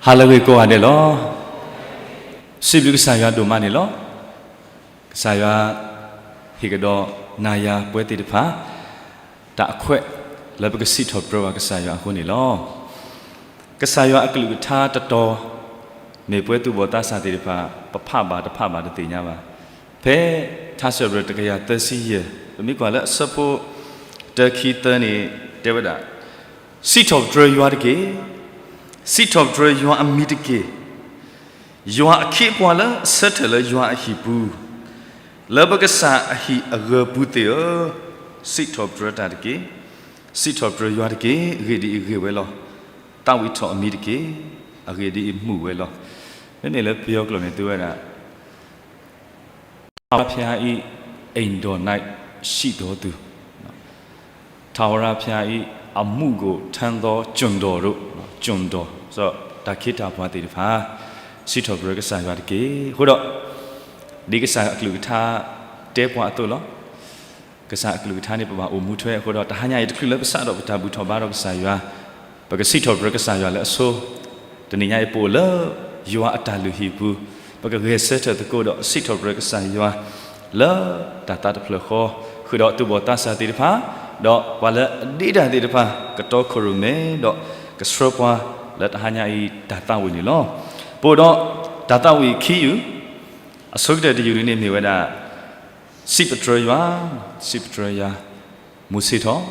ဟါလၢအဂ့ၤကိးဂၤဒဲးလီၤ. စံးဘျုးကစၢ်ယွၤဒိၣ်မးန့ၣ်လီၤ. ကစၢ်ယွၤ ဟ့ၣ်ကဒီးနၤယၤပဝဲသ့ၣ်တဖၣ် တၢ်အခွဲးလၢပကစံးထီၣ်ပတြၢၤဘၣ်ကစၢ်ယွၤအဃိန့ၣ်လီၤ. ကစၢ်ယွၤအကလုၢ်ကထါတတီၤ မ့ၢ်ပဝဲသူၣ်ဘီၣ်သးစၢ်သ့ၣ်တဖၣ် ပဖးဘၣ်တဖးဘၣ်တသ့ၣ်ညါဘၣ်. ဖဲထါစံးထီၣ်ပတြၢၤတကယၤသၢဆံယဲၢ် ပမ့ၢ်ကွၢ်လၢအဆၢဖိတၢ ခံ သၢန့ၣ် တဲဝဲဒၣ် စံးထီၣ်ပတြၢၤယွၤတက့ၢ်. စံးထီၣ်ပတြၢၤယွၤအမံၤတက့ၢ်. ယွၤအခ့အပှၤလၢအဆၢထၢၣ်လၢယွၤအဟံၣ်ပူၤ, လၢပကစၢ်အဟံၣ်အဂၢၤပူၤသ့ၣ်ဧၢ, စံးထီၣ်ပတြၢၤတၢ်တက့ၢ်. စံးထီၣ်ပတြၢၤယွၤတက့ၢ်. အဂ့ၢ်ဒ်အံၤဂ့ၤဝဲလီၤ. သးဝံၣ်ထီၣ်အမံၤတက့ၢ်. အဂ့ၢ်ဒ်အံၤမုာ်ဝဲလီၤ. မ့မ့ၢ်လၢပယီၤကျိာ်န့ၣ် သူဝဲဒၣ် ထာဝရဘုရား၏ အိမ်တော်၌ရှိသောသူ, ထာဝရဘုရား၏ အမှုကို ထမ်းသော ကျွန်တော်တို့, ကျွန်တော်, တၢ်ခ့တၢ်ပှၤသ့ၣ်တဖၣ် စံးထီၣ်ပတြၢၤကစၢ်ယွၤတက့ၢ်. အဃိဒီး ဒ်ကစၢ်အကလုၢ်ကထါတဲပှၤအသိးလီၤ. ကစၢ်အကလုၢ်ကထါန့ၣ် ပဘၣ်အိၣ်မူထွဲအဃိဒီး တဟါညါအံၤ တချုးလၢပစးထီၣ်ပတၢ်ဘူၣ်ထီၣ်ဘါထီၣ်ကစၢ်ယွၤ, ပကစံးထီၣ်ပတြၢၤကစၢ်ယွၤလၢအဆိ, တနံၤညါအံၤ ပအိၣ်လၢယွၤအတၢ်လုၢ်ဟံၣ်ပူၤ, ပကဂဲၤဆၢထၢၣ်သကိးဒီးစံးထီၣ်ပတြၢၤကစၢ်ယွၤ လၢတၢ်သးတဖျၢၣ်ဃီ, ဃုာ်ဒီးသူၣ်ဘီၣ်သးစၢ်သ့ၣ်တဖၣ်, ဒီးပှၤလၢအဒ့တၢ်သ့ၣ်တဖၣ် ကတီခိၣ်ရိၣ်မဲဒီး ကဆှၢပှၤလၢတဟါညါအံၤ တၢ်သးဝံၣ်န့ၣ်လီၤ. ပအိၣ်ဒီးတၢ်သးဝံၣ်ခံယုၢ်, အဆိကတၢၢ်တယုၢ်န့ၣ်မ့ၢ်ဝဲဒၣ် စံးပတြၢၤယွၤ, စံးပတြၢၤယွၤ, မုၢ်ဆ့ၣ်ထီၣ်,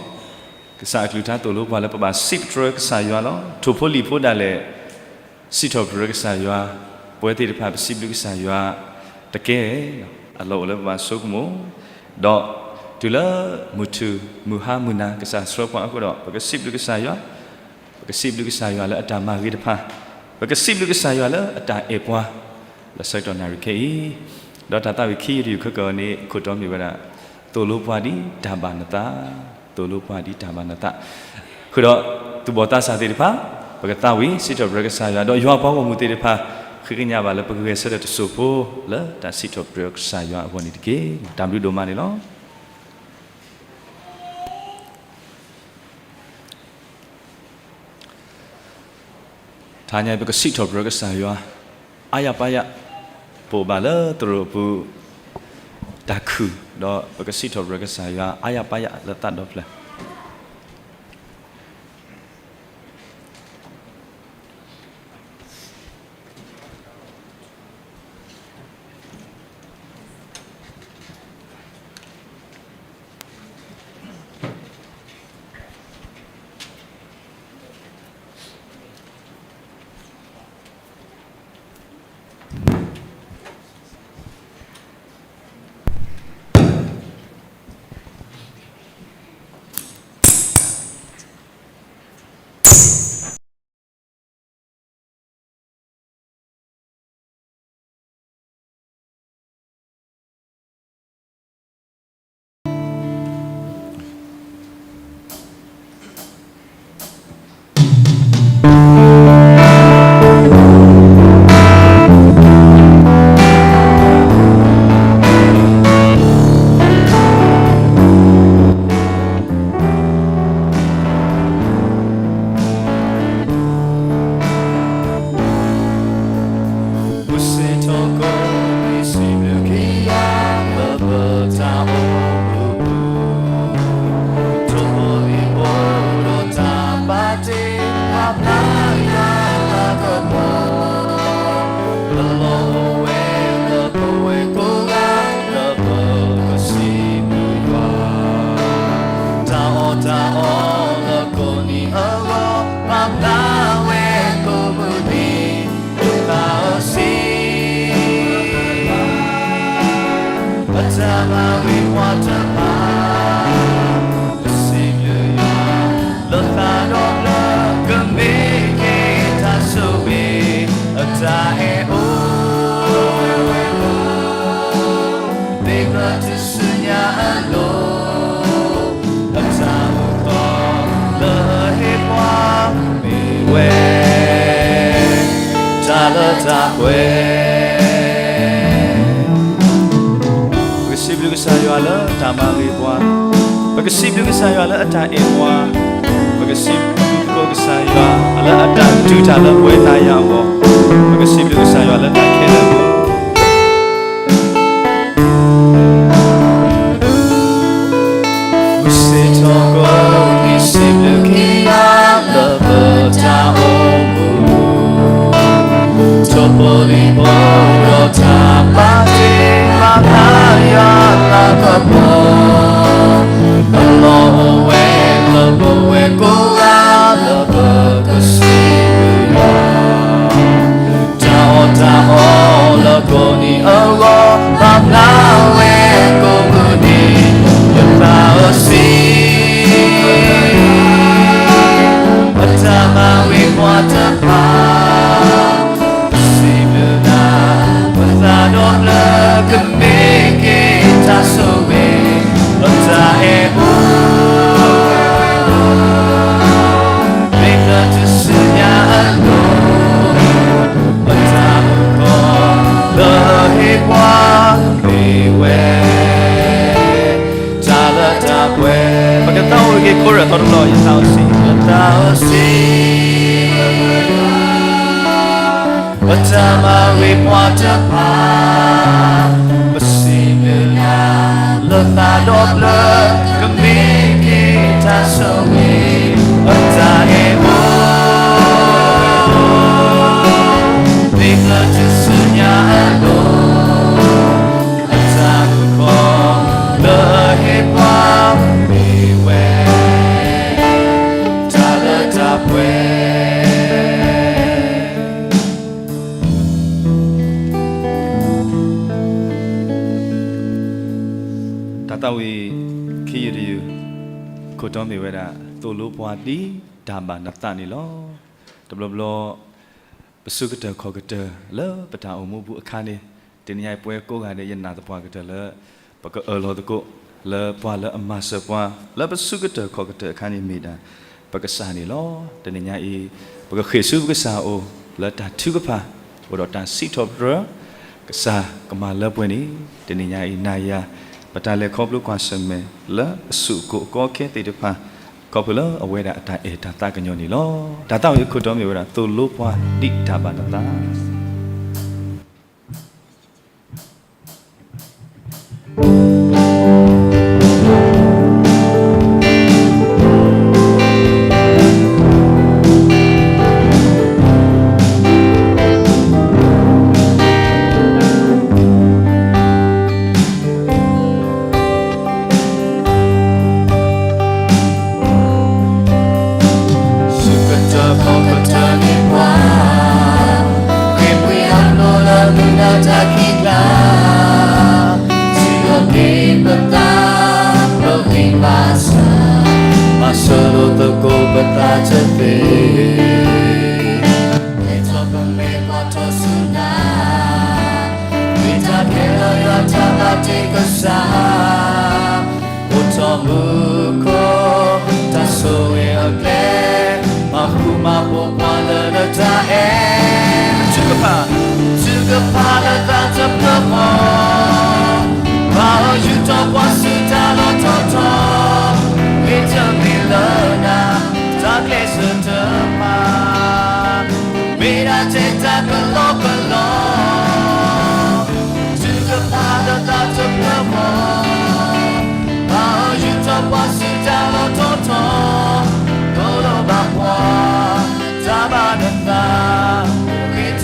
ကစၢ်အကလုၢ်ကထါသိၣ်လိပှၤလၢပဘၣ်စံးပတြၢၤကစၢ်ယွၤလီၤ. ထိၣ်ဖိလံၣ်ဖိဒၣ်လဲာ် စံးထီၣ်ပတြၢၤကစၢ်ယွၤ, ပဝဲသ့ၣ်တဖၣ် ပစံးဘျုးကစၢ်ယွၤတက့ၢ်. အလီၢ်အိၣ်လၢပဘၣ်ဆိကမိၣ်, ဒီးတုၤလၢမုၢ်ထူၣ်မုၢ်ဟါမုၢ်နၤ ကစၢ်ဆှၢပှၤအဃိဒီး ပကစံးဘျုးကစၢ်ယွၤ, ပကစံးဘျုးကစၢ်ယွၤလၢအတၢ်မၤဂ့ၤတဖၣ်, ပကစံးဘျုးကစၢ်ယွၤလၢအတၢ်အဲၣ်ပှၤ လၢဆၢကတီၢ်နၣ်ရံၣ်ခဲအံၤ, ဒီးတၢ်သးဝံၣ်ခံယုၢ်တယုၢ်ခဲကနံၣ်အံၤန့ၣ် ခိၣ်တီမ့ၢ်ဝဲဒၣ် သိၣ်လိပှၤဒ်တၢ်ဘၣ်နသး, သိၣ်လိပှၤဒ်တၢ်ဘၣ်နသး, ဃုာ်ဒီးသူၣ်ဘီၣ်သးစၢ်သ့ၣ်တဖၣ်, ပကသးဝံၣ်စံးထီၣ်ပတြၢၤကစၢ်ယွၤ, ဒီးယွၤအပှၤဂီၢ်မုၢ်သ့ၣ်တဖၣ် ဃ့ကညးဘၣ်လၢပကဂဲၤဆၢထၢၣ်တစိၢ်ဖိ လၢတၢ်စံးထီၣ်ပတြၢၤကစၢ်ယွၤအဂီၢ်န့ၣ်တက့ၢ်. တၢ်ဘျုးဒိၣ်မးန့ၣ်လီၤ. တဟါညါအံၤ ပကစံးထီၣ်ပတြၢၤကစၢ်ယွၤ အါယၢ်ပါယၢ်, ပအိၣ်ဘၣ်လၢသရိာ်အပူၤ တၢ်ခုၣ်, ဒီးပကစံးထီၣ်ပတြၢၤကစၢ်ယွၤ အါယၢ်ပါယၢ်လၢသးဒီဖျၢၣ်.ပကစံးဘျုးကစၢ်ယွၤလၢတၢ်မၤဂ့ၤပှၤ, ပကစံးဘျုးကစၢ်ယွၤလၢအတၢ်အဲၣ်ပှၤ, ပကစံးဘျုးသကိးကစၢ်ယွၤ လၢအတၢ်ဒုးတၢ်လၢပဝဲနၤယၤအဂီၢ်, ပကစံးဘျုးကစၢ်ယွၤလၢတၢ်ခဲလၢာ်အဂီၢ်. မုၢ်ဆ့ၣ်ထီၣ်ကိးနံၤ စံးဘျုးက့ၤယွၤလၢပတၢ်အိၣ်မူ, ထီၣ်ပလံၤဖိဒီးတၢ်ဘၣ်တ့ဘၣ်ဘါယွၤလၤကပီၤ, အလီၢ်အိၣ်ဝဲလၢပဝဲကိးဂၤလၢပကစံးဘျုးယွၤ. တၢ်အီၣ်တၢ်အီလၢကိးနံၤအဂီၢ် ဘၣ်ဘျါဝဲကိးမုၢ်နံၤ, ယသးဧၢစံး ပတၢ်မၤဝံၤပှၤတဖၣ်, ပစံးဘျုးနၤ, ပသးဒီဖျၢၣ်ကမ့ၢ်က့ၤတၢ်ဆိၣ်ဂ့ၤ, ပတၢ်အဲၣ်အူ မ့ၢ်လၢတဆူညါအလိၤ, ပတၢ်မုၢ်ကီၢ်လၢဟ့ၣ်ပှၤ မ့ၢ်ဝဲ တၢ်လၢတၢ်ပှဲၤ. ပကသးအိၣ်က့ၤခိရၢ်သီတဘျီ, ယသးဧၢစံး, ယသးဧၢစံး, ပတၢ်မၤဝံၤပှၤတဖၣ်, ပစံးဘျုးနၤ, လၢသးဒီဖျၢၣ်ကမ့ၢ်က့ၤတၢ်ဆိၣ်ဂ့ၤ, ပတၢ်အဲၣ်အူ မ့ၢ်လၢတဆူညါအလိၤ, ပတၢ်မုၢ်ကီၢ်လၢဟ့ၣ်ပှၤ မ့ၢ်ဝဲ တၢ်လၢတၢ်ပှဲၤ. တၢ်သးဝံၣ်ခံယုၢ်တယုၢ် ခိၣ်တီမ့ၢ်ဝဲဒၣ် သိၣ်လိပှၤဒ်တၢ်ဘၣ်နသးန့ၣ်လီၤ. တဘျီဘျီ ပစုကတၢၢ်ခီၣ်ကတၢၢ်လၢပတၢ်အိၣ်မူပူၤအခါန့ၣ်, တနံၤညါအံၤပဝဲကိးဂၤဒဲး ယနာ်သပှၢ်ကတၢၢ်လၢ ပကအၢၣ်လီၤသကိး လၢပှၤလၢအမၤစၢၤပှၤ လၢပစုကတၢၢ်ခီၣ်ကတၢၢ်အခါန့ၣ်မ့ၢ်ဒၣ် ပကစၢ်န့ၣ်လီၤ. တနံၤညါအံၤ ပကဃ့ၢ်ဆူပကစၢ်အအိၣ် လၢတၢ်ထုကဖၣ် အိၣ်ဒီးတၢ်စံးထီၣ်ပတြၢၤ ကစၢ်ကမၤလၢပှဲၤန့ၣ်, တနံၤညါအံၤ နၤယၤ ပတၢ်လဲၤခီဖျိကွၢ်ဆၢၣ်မဲာ် လၢအဆူၣ်အကိာ်အကီအခဲသ့ၣ်တဖၣ် ခီဖျိလၢအဝဲဒၣ်အတၢ်အဲၣ်တၢ်သးကညီၤန့ၣ်လီၤ. တၢ်သးဝံၣ်အခိၣ်တီမ့ၢ်ဝဲဒၣ် သိၣ်လိပှၤဒ်တၢ်ဘၣ်နသး. စုကတၢၢ်ခီၣ်ကတၢၢ်န့ၣ်ပှၤ, ဃ့ၢ်မှံဟးဖျိးလၢမုၢ်နၤတၢ်ခံးကျါ, ထံၣ်လီၤက့ၤပသး, ပဂံၢ်ဘါစၢ်, မၤစၢၤလိာ်သကိးပသးတသ့, ဟဲထီၣ်ပမဲာ်ကွၢ်ထီၣ်ဆူနၤ, မ့ၢ်တၢ်ခဲလၢာ်ယွၤတၢ်ဘၣ်တ့ကစၢ် အိၣ်ထီၣ်မူခိၣ် တၢ်ဆိၣ်ဂ့ၤအကျဲ, မၤဃူမၤဖိးပှၤလၢနတၢ်အဲၣ်, ထုကဖၣ်, ထုကဖၣ်လၢသးတဖျၢၣ်ဃီ, ဘၣ်အီၤယူာ်ထီၣ်ပှၤစုတၢ်လီၢ်ထီၣ်ထီ, မ့တမ့ၢ်လၢနၤ တၢ်ကျဲးစၢးတဖၣ် မ့ၢ်ဒၣ်ထဲတၢ်ကလီကလီ, ထုကဖၣ်လၢသးတဖျၢၣ်ဃီ, ဘၣ်အီၤယူာ်ထီၣ်ပှၤစုတၢ်လီၢ်ထီၣ်ထီ, သိၣ်လိပှၤ တၢ်ဘၣ်နသး မ့ၢ်ထ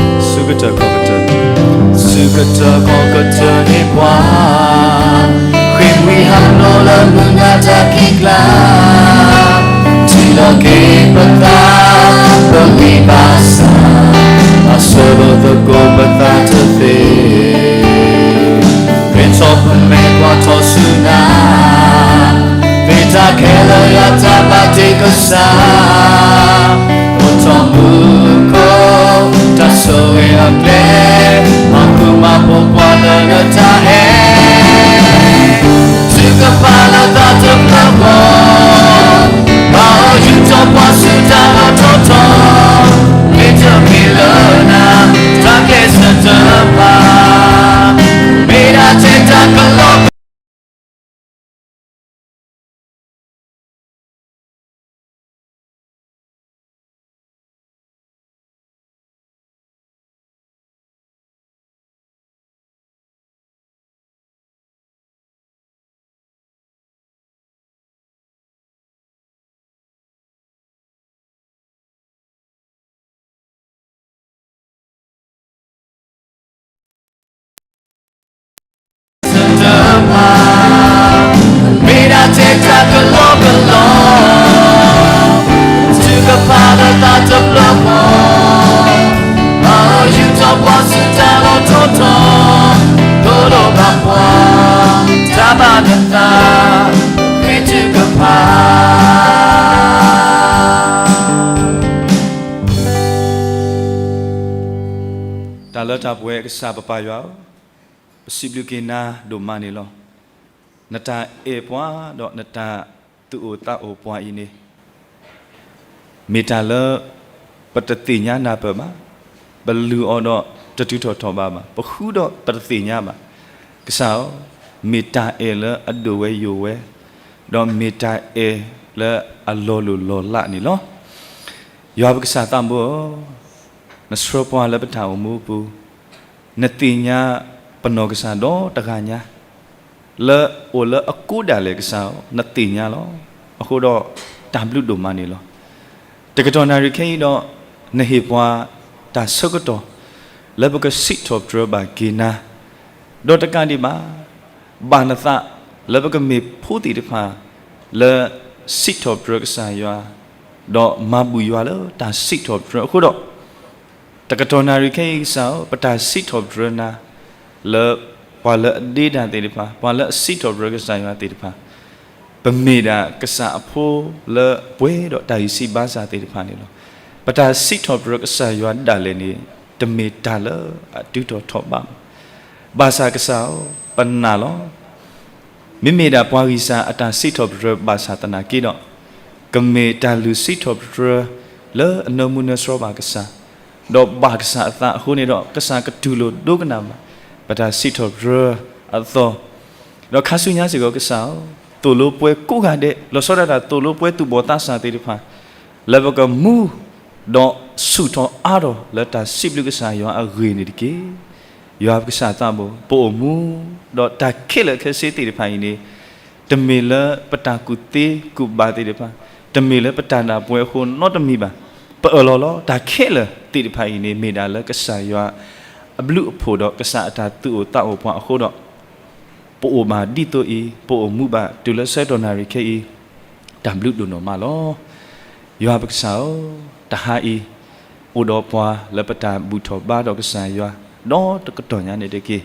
ုကဖၣ် စုကတၢၢ်ခီၣ်ကတၢၢ်, စုကတၢၢ်ခီၣ်ကတၢၢ်န့ၣ်ပှၤ, ဃ့ၢ်မှံဟးဖျိးလၢမုၢ်နၤတၢ်ခံးကျါ, ထံၣ်လီၤက့ၤပသး, ပဂံၢ်ဘါစၢ်, မၤစၢၤလိာ်သကိးပသးတသ့ တၢ်ခဲလၢာ်ယွၤတၢ်ဘၣ်တ့ကစၢ်, အိၣ်ထီၣ်မူခိၣ်, တၢ်ဆိၣ်ဂ့ၤအကျဲ, မၤဃူမၤဖိးပှၤလၢနတၢ်အဲၣ်, ထုကဖၣ်လၢသးတဖျၢၣ်ဃီ, ဘၣ်အီၤယူာ်ထီၣ်ပှၤဆူတၢ်လီၢ်ထီထီ, မ့တမ့ၢ်လၢနၤ, တၢ်ကျဲးစၢးတဖၣ်, မ့ၢ်ဒၣ်ထဲတၢ်ကလီကလီ မ့ၢ်ဒၣ်ထဲတၢ်ကလီကလီ, ထုကဖၣ်လၢသးတဖျၢၣ်ဃီ, ဘၣ်အီၤယူာ်ထီၣ်ပှၤဆူတၢ်လီၢ်ထီထီ, သိၣ်လိဘၣ်ပှၤ, တၢ်ဘၣ်နသး, ဃ့ထုကဖၣ်. တၢ်လၢတၢ်ပှဲၤကစၢ်ပပၢ်ယွၤဧၢ, ပစံးဘျုးက့ၤနၤဒိၣ်မးန့ၣ်လီၤ. နတၢ်အဲၣ်ပှၤဒီးနတၢ်သူၣ်အိၣ်သးအိၣ်ပှၤအံၤန့ၣ် မ့ၢ်တၢ်လၢ ပတသ့ၣ်ညါနၢ်ပၢၢ်ဘၣ်, ပလုၢ်အီၤဒီးတတုၤထီၣ်ထီၣ်ဘးဘၣ်, ပဃုဒီးပတသ့ၣ်ညါဘၣ်. ကစၢ်ဧၢ, မ့ၢ်တၢ်အဲၣ်လၢအဒိၣ်ဝဲယိာ်ဝဲ, ဒီးမ့ၢ်တၢ်အဲၣ်လၢအလီၤလိၢ်လီၤလးန့ၣ်လီၤ. ယွၤပကစၢ်သးဘိဧၢ, နဆှၢပှၤလၢပတၢ်အိၣ်မူအပူၤ, နသ့ၣ်ညါပနီၢ်ကစၢ်ဒီတဂၤညါ လၢအိၣ်လၢအကူဒၣ်လဲာ်ကစၢ်ဧၢ, နသ့ၣ်ညါလီၤ. အဃိဒီးတၢ်ဘျုးဒိၣ်မးန့ၣ်လီၤ. တကတီၢ်နၣ်ရံၣ်ခဲအံၤဒီး နဟ့ၣ်ပှၤတၢ်ဆၢကတီၢ် လၢပကစံးထီၣ်ပတြၢၤဘၣ်က့ၤနၤ, ဒီးတကးဒံးဘၣ် ဘၣ်နသးလၢပကမ့ၢ်ဖိသ့ၣ်တဖၣ် လၢစံးထီၣ်ပတြၢၤကစၢ်ယွၤ, ဒီးမၤဘူၣ်ယွၤလၢတၢ်စံးထီၣ်ပတြၢၤအဃိဒီး တကတီၢ်နၣ်ရံၣ်ခဲအံၤကစၢ်ဧၢ, ပတၢ်စံးထီၣ်ပတြၢၤနၤ လၢပှၤလၢအဒ့တၢ်သ့ၣ်တဖၣ်, ပှၤလၢအစံးထီၣ်ပတြၢၤကစၢ်ယွၤသ့ၣ်တဖၣ်, ပမ့ၢ်ဒၣ်ကစၢ်အဖိလၢပှဲၤဒီးတၢ်ဂံၢ်စၢ်ဘါစၢ်သ့ၣ်တဖၣ်န့ၣ်လီၤ. ပတၢ်စံးထီၣ်ပတြၢၤကစၢ်ယွၤဒၣ်လဲာ်န့ၣ် တမ့ၢ်တၢ်လၢအတုၤထီၣ်ထီၣ်ဘးဘၣ်. ဘၣ်ဆၣ်ကစၢ်ဧၢ, ပနာ်လီၤ. မ့မ့ၢ်ဒၣ်ပှၤဂံၢ်စၢ်အတၢ်စံးထီၣ်ပတြၢၤဘၣ်ဆၣ်သနာ်က့ဒီး, ကမ့ၢ်တၢ်လုၢ်စံးထီၣ်ပတြၢၤ လၢအနၢမူနၢဆှီဘၣ်ကစၢ်, ဒီးဘၣ်ကစၢ်အသးအဃိန့ၣ်ဒီး ကစၢ်ကတူၢ်လိာ်ဒိကနၣ်ဘၣ် ပတၢ်စံးထီၣ်ပတြၢၤအသီ, ဒီးခါဆူညါစ့ၢ်ကီးကစၢ်ဧၢ, သိၣ်လိပှဲၤကိးဂၤဒဲး လီၤဆီဒၣ်တၢ်သိၣ်လိပှဲၤသူၣ်ဘီၣ်သးစၢ်သ့ၣ်တဖၣ် လၢပကမူ ဒီးဆူၣ်ထီၣ်အါထီၣ်လၢတၢ်စံးဘျုးကစၢ်ယွၤအဂ့ၢ်န့ၣ်တက့ၢ်. ယွၤပကစၢ်သးဘိ, ပအိၣ်မူ ဒီးတၢ်ခဲလၢာ်ခဲဆ့သ့ၣ်တဖၣ်အံၤန့ၣ်, တမ့ၢ်လၢပတၢ်ကူၣ်သ့ကူၣ်ဘၣ်သ့ၣ်တဖၣ်, တမ့ၢ်လၢပတၢ်ဒၣ်ပှဲၤအဃိနီတမံၤဘၣ်. ပအၢၣ်လီၤလီၤ တၢ်ခဲလၢာ်သ့ၣ်တဖၣ်အံၤန့ၣ် မ့ၢ်ဒၣ်လၢကစၢ်ယွၤအဘျုးအဖှိၣ်ဒီးကစၢ်အတၢ်သူၣ်အိၣ်သးအိၣ်ပှၤအဃိဒီး ပအိၣ်ဘၣ်ဒ်သိးအံၤ, ပအိၣ်မူဘၣ်တုၤလၢဆၢကတီၢ်နၣ်ရံၣ်ခဲအံၤ, တၢ်ဘျုးဒိၣ်နီၢ်မးလီၤ. ယွၤပကစၢ်ဧၢ, တဟါအံၤ အိၣ်ဒီးပှၤလၢပတၢ်ဘူၣ်ထီၣ်ဘါထီၣ်ကစၢ်ယွၤ ဒီးတကတီၢ်ညါန့ၣ်တက့ၢ်.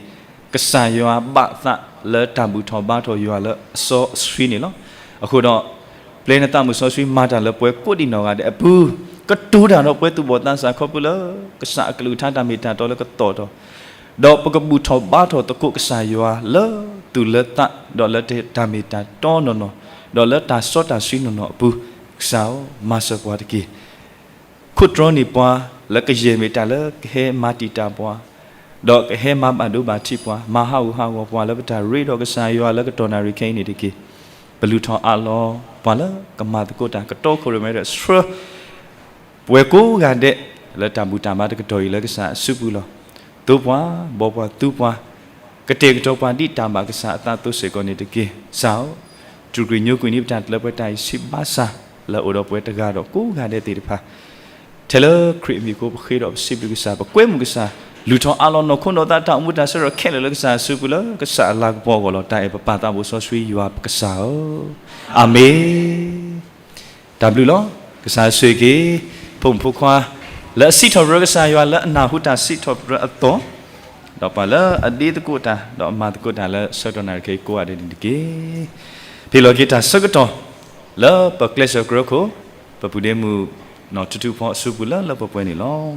ကစၢ်ယွၤဘၣ်သးလၢတၢ်ဘူၣ်ထီၣ်ဘါထီၣ်ယွၤလၢအစီအဆှံန့ၣ်လီၤ. အဃိဒီး ပျဲနသးမုၢ်စီဆှံမၤတၢ်လၢပှဲၤကိးဒံးနီၢ်ဂၤဒဲးအပူၤ, ကတိၤတၢ်ဒီးပှဲၤသူၣ်ဘီၣ်သးစၢ်ခီဖျိလၢ ကစၢ်အကလုၢ်ကထါတၢ်မ့ၢ်တၢ်တီလၢကသီၣ်ထီၣ် ဒီးပကဘူၣ်ထီၣ်ဘါထီၣ်သကိးကစၢ်ယွၤလၢသူၣ်လၢသး, ဒီးလၢတၢ်မ့ၢ်တၢ်တီနီၢ်နီၢ်, ဒီးလၢတၢ်စီတၢ်ဆှံနီၢ်နီၢ်အပူၤ, ကစၢ်ဧၢ, မၤစၢၤပှၤတက့ၢ်. ခိၣ်တြီန့ၢ်ပှၤလၢကယဲၢ်မ့ၢ်တၢ်လၢကဟဲမၤတံာ်တာ်ပှၤ, ဒီးကဟဲမၤဘၣ်ဒိဘၣ်ထံးပှၤ, မၤဟးဂူာ်ဟးဂီၤပှၤလၢပတၢ်ရ့ဒီးကစၢ်ယွၤလၢကတီၢ်နၣ်ရံၣ်ခဲအံၤန့ၣ်တက့ၢ်. ပလုၢ်ထီၣ်အးလီၤပှၤလၢကမၤသကိးတၢ် ကတီခိၣ်ရိၣ်မဲဒီးဆှၢ ပှဲၤကိးဂၤဒဲး လၢတၢ်ဘူၣ်တၢ်ဘါတကတီၢ်အံၤလၢကစၢ်အစုပူၤလီၤ. သိပှၤ, ဘီပှၤ, သူပှၤ, ကတဲာ်ကတီၤပှၤဒ်တၢ်ဘၣ်ကစၢ်အသးအသိးစ့ၢ်ကီးန့ၣ်တက့ၢ်. ကစၢ်ဧၢ, တြူာ်ကွံာ်ညိကွံာ်န့ၢ်ပတၢ်လၢပှဲၤတၢ်အံၤဆံးဘၣ်ဆၣ် လၢအအိၣ်ဒီးပှဲၤတဂၤဒီးကိးဂၤဒဲးသ့ၣ်တဖၣ် ထဲလၢခရံာ်အမံၤအဃိ ပဃ့ဒီးပစံးဘျုးကစၢ်, ပကွဲမုာ်ကစၢ်, လုၢ်ထီၣ်အးလီၤနီၢ်ခိနီၢ်သးတၢ်အိၣ်မူတၢ်ဆၢဒီးခဲလၢာ်လၢကစၢ်အစုပူၤလၢကစၢ်အလၤကပီၤအဂီၢ်လီၤ. တၢ်အဲၣ်ပပၢ်သးဘိစီဆှံယွၤပကစၢ်ဧၢ, အၤမ့ၣ်. တၢ်ဘျုးလီၤ. ကစၢ်ဆိၣ်ဂ့ၤက့ၤ ဖိမုၣ်ဖိခွါ လၢအစံးထီၣ်ပတြၢၤကစၢ်ယွၤ လၢအနၢ်ဟူတၢ်စံးထီၣ်ပတြၢၤအသီ, ဒီးပှၤလၢအဒ့သကိးတၢ် ဒီးမၤသကိးတၢ်လၢဆၢကတီၢ်နၣ်ရံၣ်ခဲအံၤကိးဂၤဒဲးန့ၣ်တက့ၢ်. ဖဲလီၤက့ၤတၢ်ဆၢကတီၢ် လၢပကျဲးစၢးကရၢခိၣ် ပပုၢ်ဒ့မုၣ် နီၢ်ထူထူဖီအစုပူၤလၢလၢပှဲၤပှဲၤန့ၣ်လီၤ.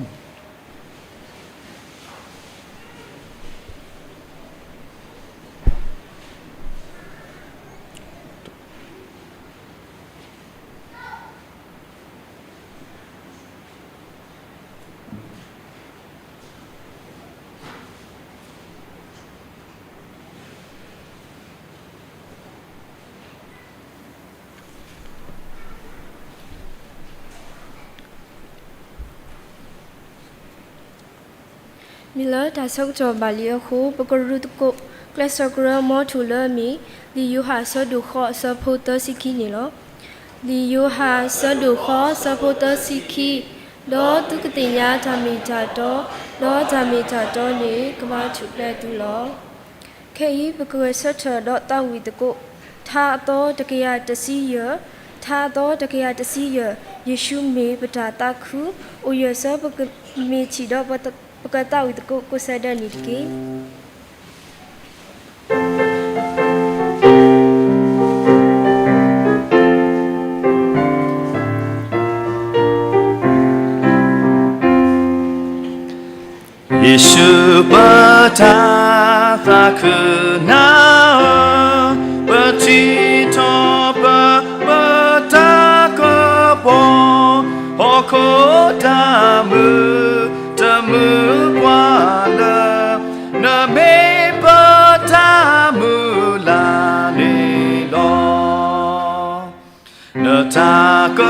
မ့ၢ်လၢတၢ်ဆၢကတီၢ်ဘၣ်လံအဃိ ပကရူၢ်သကိး ကျဲးစၢးကရၢမီထိၣ်လၢအမ့ၢ် လံာ်ယိၤဟၣ်အဆၢဒိၣ်ဃိးအဆၢဖိသၢဆံခံန့ၣ်လီၤ. လံာ်ယိၤဟၣ်အဆၢဒိၣ်ဃိးအဆၢဖိသၢဆံခံ, ဒီးသုကသ့ၣ်ညါတၢ်မ့ၢ်တၢ်တီ, ဒီးတၢ်မ့ၢ်တၢ်တီန့ၣ် ကဘၣ်ထူၣ်ဖျဲးသုလီၤ. ခဲအံၤ ပကဂဲၤဆၢထၢၣ်ဒီးသးဝံၣ်သကိး ထါအသီတကယၤတဆံယဲၢ်, ထါအသီတကယၤတဆံယဲၢ်, ယ့ၣ်ၡူးမ့ၢ်ပတၢ်သးခု, အိၣ်ယၢၢ်ဆၢပကမ့ၢ်ထံၣ်ဒီး ပကသးဝံၣ်သကိးကိးဆၢဒၢန့ၣ်တက့ၢ်. ယ့ၣ်ၡူးပတၢ်သးခုနၤဧၢ, ပထံၣ်ထီၣ်ပ ပတၢ်ကပီၤ, ဟီၣ်ခိၣ်တၢ်မုာ်တမုာ်ပှၤလၢ နမ့ၢ်ပတၢ်မုၢ်လၢ်န့ၣ်လီၤ. နတၢ်က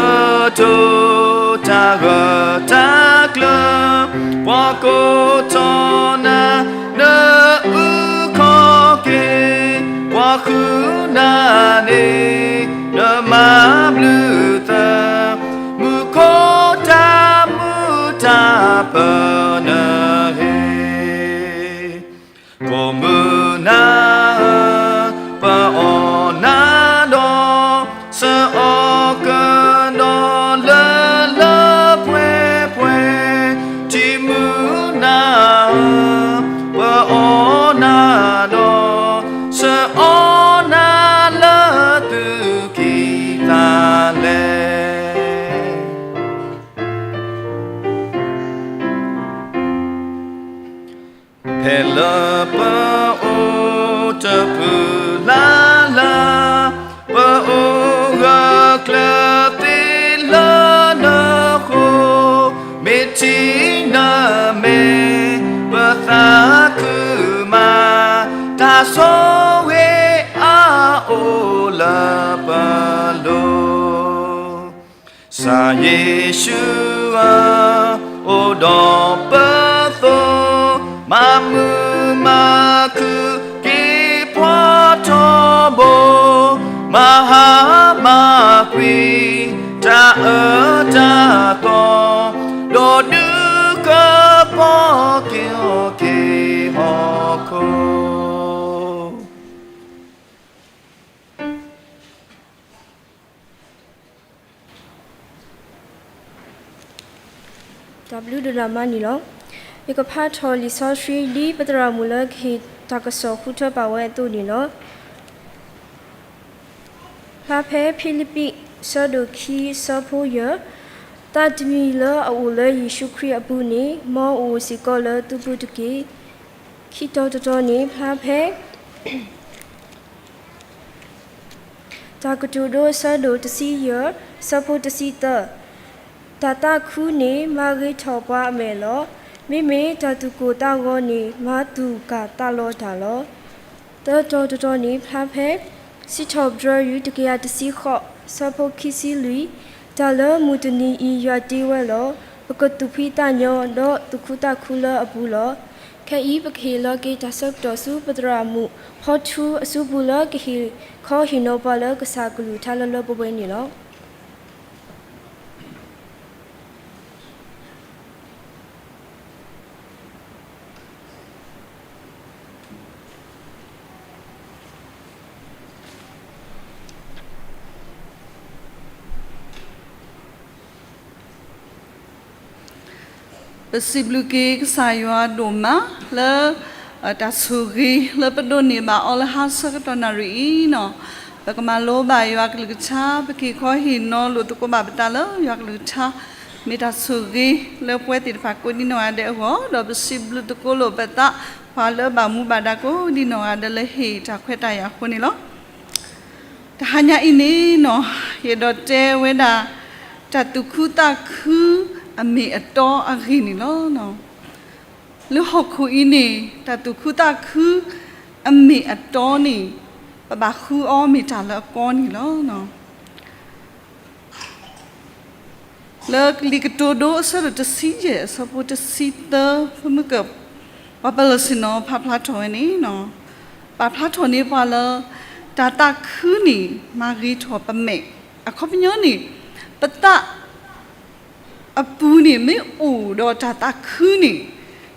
တိၤတၢ်ဂၢၢ်တၢ်ကျၢၤ, ပှၤကိးထီၣ်နၤ နအုၣ်ခီၣ်က့ၤ, ပှၤဃုနၤန့ၣ် နမၤဘျုးသၢ, မူခိၣ်တၢ်မူတၢ်ပၢၤနဟ့ၣ် ပိာ်မုၣ်နၤဧၢ, ပအီၣ်နၤဒီး စၢၤအီၣ်ကဒီးလၢလၢပှဲၤပှဲၤ, ထံမုၢ်နၤဧၢ, ပအီၣ်နၤဒီး စၢၤအီၣ်နၤလၢသုခံသးလဲၣ်. ဖဲလၢပအိၣ်တဖုလၢ်လၢ်, ပအိၣ်ဂၢၢ်ကျၢၤသ့လၢနဃိ, မ့ၢ်ထံၣ်နမဲာ်ပသးခုမး, တၢ်ဆိၣ်ဂ့ၤအအိၣ်လၢပလိၤ ကစၢ်ယ့ၣ်ၡူးဧၢ, အိၣ်ဒီးပသိး, မၤမုာ်မၤခုၣ်က့ၤပှၤထီဘိ, မၤဟါမၤကွံာ်တၢ်အၢတၢ်သီ, ဒီးဒုးကပီၤက့ၤအီၤက့ၤဟီၣ်ခိၣ် တၢ်ဘျုးဒိၣ်ဒိၣ်မးန့ၣ်လီၤ. ယကဖးထီၣ်လံာ်စီဆှံ ဒ်ပသရၣ်မုၣ်လၢကဟ့ၣ်တၢ်ကစီၣ်ဃုထၢပာ်ဝဲအသိးန့ၣ်လီၤ. ဖျါဖဲဖံလံးပံး ဆၢဒိၣ်ခံ ဆၢဖိယဲၢ်, သးတမံၤလၢအအိၣ်လၢယ့ၣ်ၡူးခရံာ်အပူၤန့ၣ် မ်အအိၣ်စ့ၢ်ကီးလၢသုပူၤတက့ၢ်. ခံတီၤတတီၤန့ၣ် ဖျါဖဲ တၢ်ကတိၤဒိ ဆၢဒိၣ်တဆံယဲၢ် ဆၢဖိတဆံသၢ, တၢ်သးခုန့ၣ် မၤဂ့ၤထီၣ်ပှၤအမဲာ်လီၤ. မ့မ့ၢ်တၢ်သူၣ်ကိၢ်သးဂီၤန့ၣ် မၤသူၣ်ကၢ်သးလီၤတၢ်လီၤ. သၢတီၤတတီၤန့ၣ် ဖျါဖဲ စံးထီၣ်ပတြၢၤယွၤ တကယၤတဆံဃိး ဆၢဖိခံဆံလွံၢ်, တၢ်လၢမုၢ်တနံၤအံၤယွၤတ့ဝဲလီၤ. ပကသူၣ်ဖှံသးညီ ဒီးသူၣ်ခုသးခုလၢအပူၤလီၤ. ခဲအံၤ ပကဟ့ၣ်လီၤက့ၤတၢ်ဆၢကတီၢ်ဆူ ပသရၣ်မုၣ်ဖီထူအစုပူၤလၢ ကဟ့ၣ်ခီဟ့ၣ်နီၤပှၤလၢကစၢ်ကလုၢ်ကထါလၢလၢပှဲၤပှဲၤန့ၣ်လီၤ. ပစံးဘျုးက့ၤကစၢ်ယွၤဒိၣ်မးလၢ တၢ်ဆိၣ်ဂ့ၤလၢပဒိးန့ၢ်ဘၣ်အီၤလၢဟါဆၢကတီၢ်နၣ်ရံၣ်အံၤန့ၣ်, ပကမၤလိဘၣ်ယွၤကလုၢ်ကထါ, ပက့ၤခီဟ့ၣ်နီၤလိာ်သကိးဘၣ်ပသးလၢယွၤကလုၢ်ကထါ, မ့ၢ်တၢ်ဆိၣ်ဂ့ၤလၢပဝဲသ့ၣ်တဖၣ်ကိးဒံနီၢ်ဂၤဒဲးအဂီၢ်, ဒီးပစံးဘျုးသကိးလိာ်ပသး ပှၤလၢဘၣ်မူဘၣ်ဒါကိးဒံနီၢ်ဂၤဒဲးလၢဟ့ၣ်တၢ်ခွဲးတၢ်ယာ်အဃိန့ၣ်လီၤ. တဟါညါအံၤန့ၣ်နီၤ, ယအဲၣ်ဒိးတဲဝဲဒၣ် တၢ်သူၣ်ခုသးခုအမ့ၢ်အတီအဂ့ၢ်န့ၣ်လီၤ. လၢဟီၣ်ခိၣ်အံၤန့ၣ် တၢ်သူၣ်ခုသးခုအမ့ၢ်အတီန့ၣ် ပဘၣ်ဃုအီၤမ့ၢ်တၢ်လၢအကီန့ၣ်လီၤ. လၢကလံၤကတိၤဒိအဆၢဒိၣ်တဆံယဲၢ်အဆၢဖိတဆံသၢ, ပမုၢ်ကၢၢ် ပှၤပၢၤလီၢ်ဆ့ၣ်နီၤဖးဖျါထီၣ်ဝဲန့ၣ်, ပာ်ဖျါထီၣ်န့ၢ်ပှၤလၢ တၢ်သးခုန့ၣ် မၤဂ့ၤထီၣ်ပမဲာ်, အခီပညီန့ၣ် ပသး အပူၤန့ၣ် မ့ၢ်အိၣ်ဒီးတၢ်သးခုန့ၣ်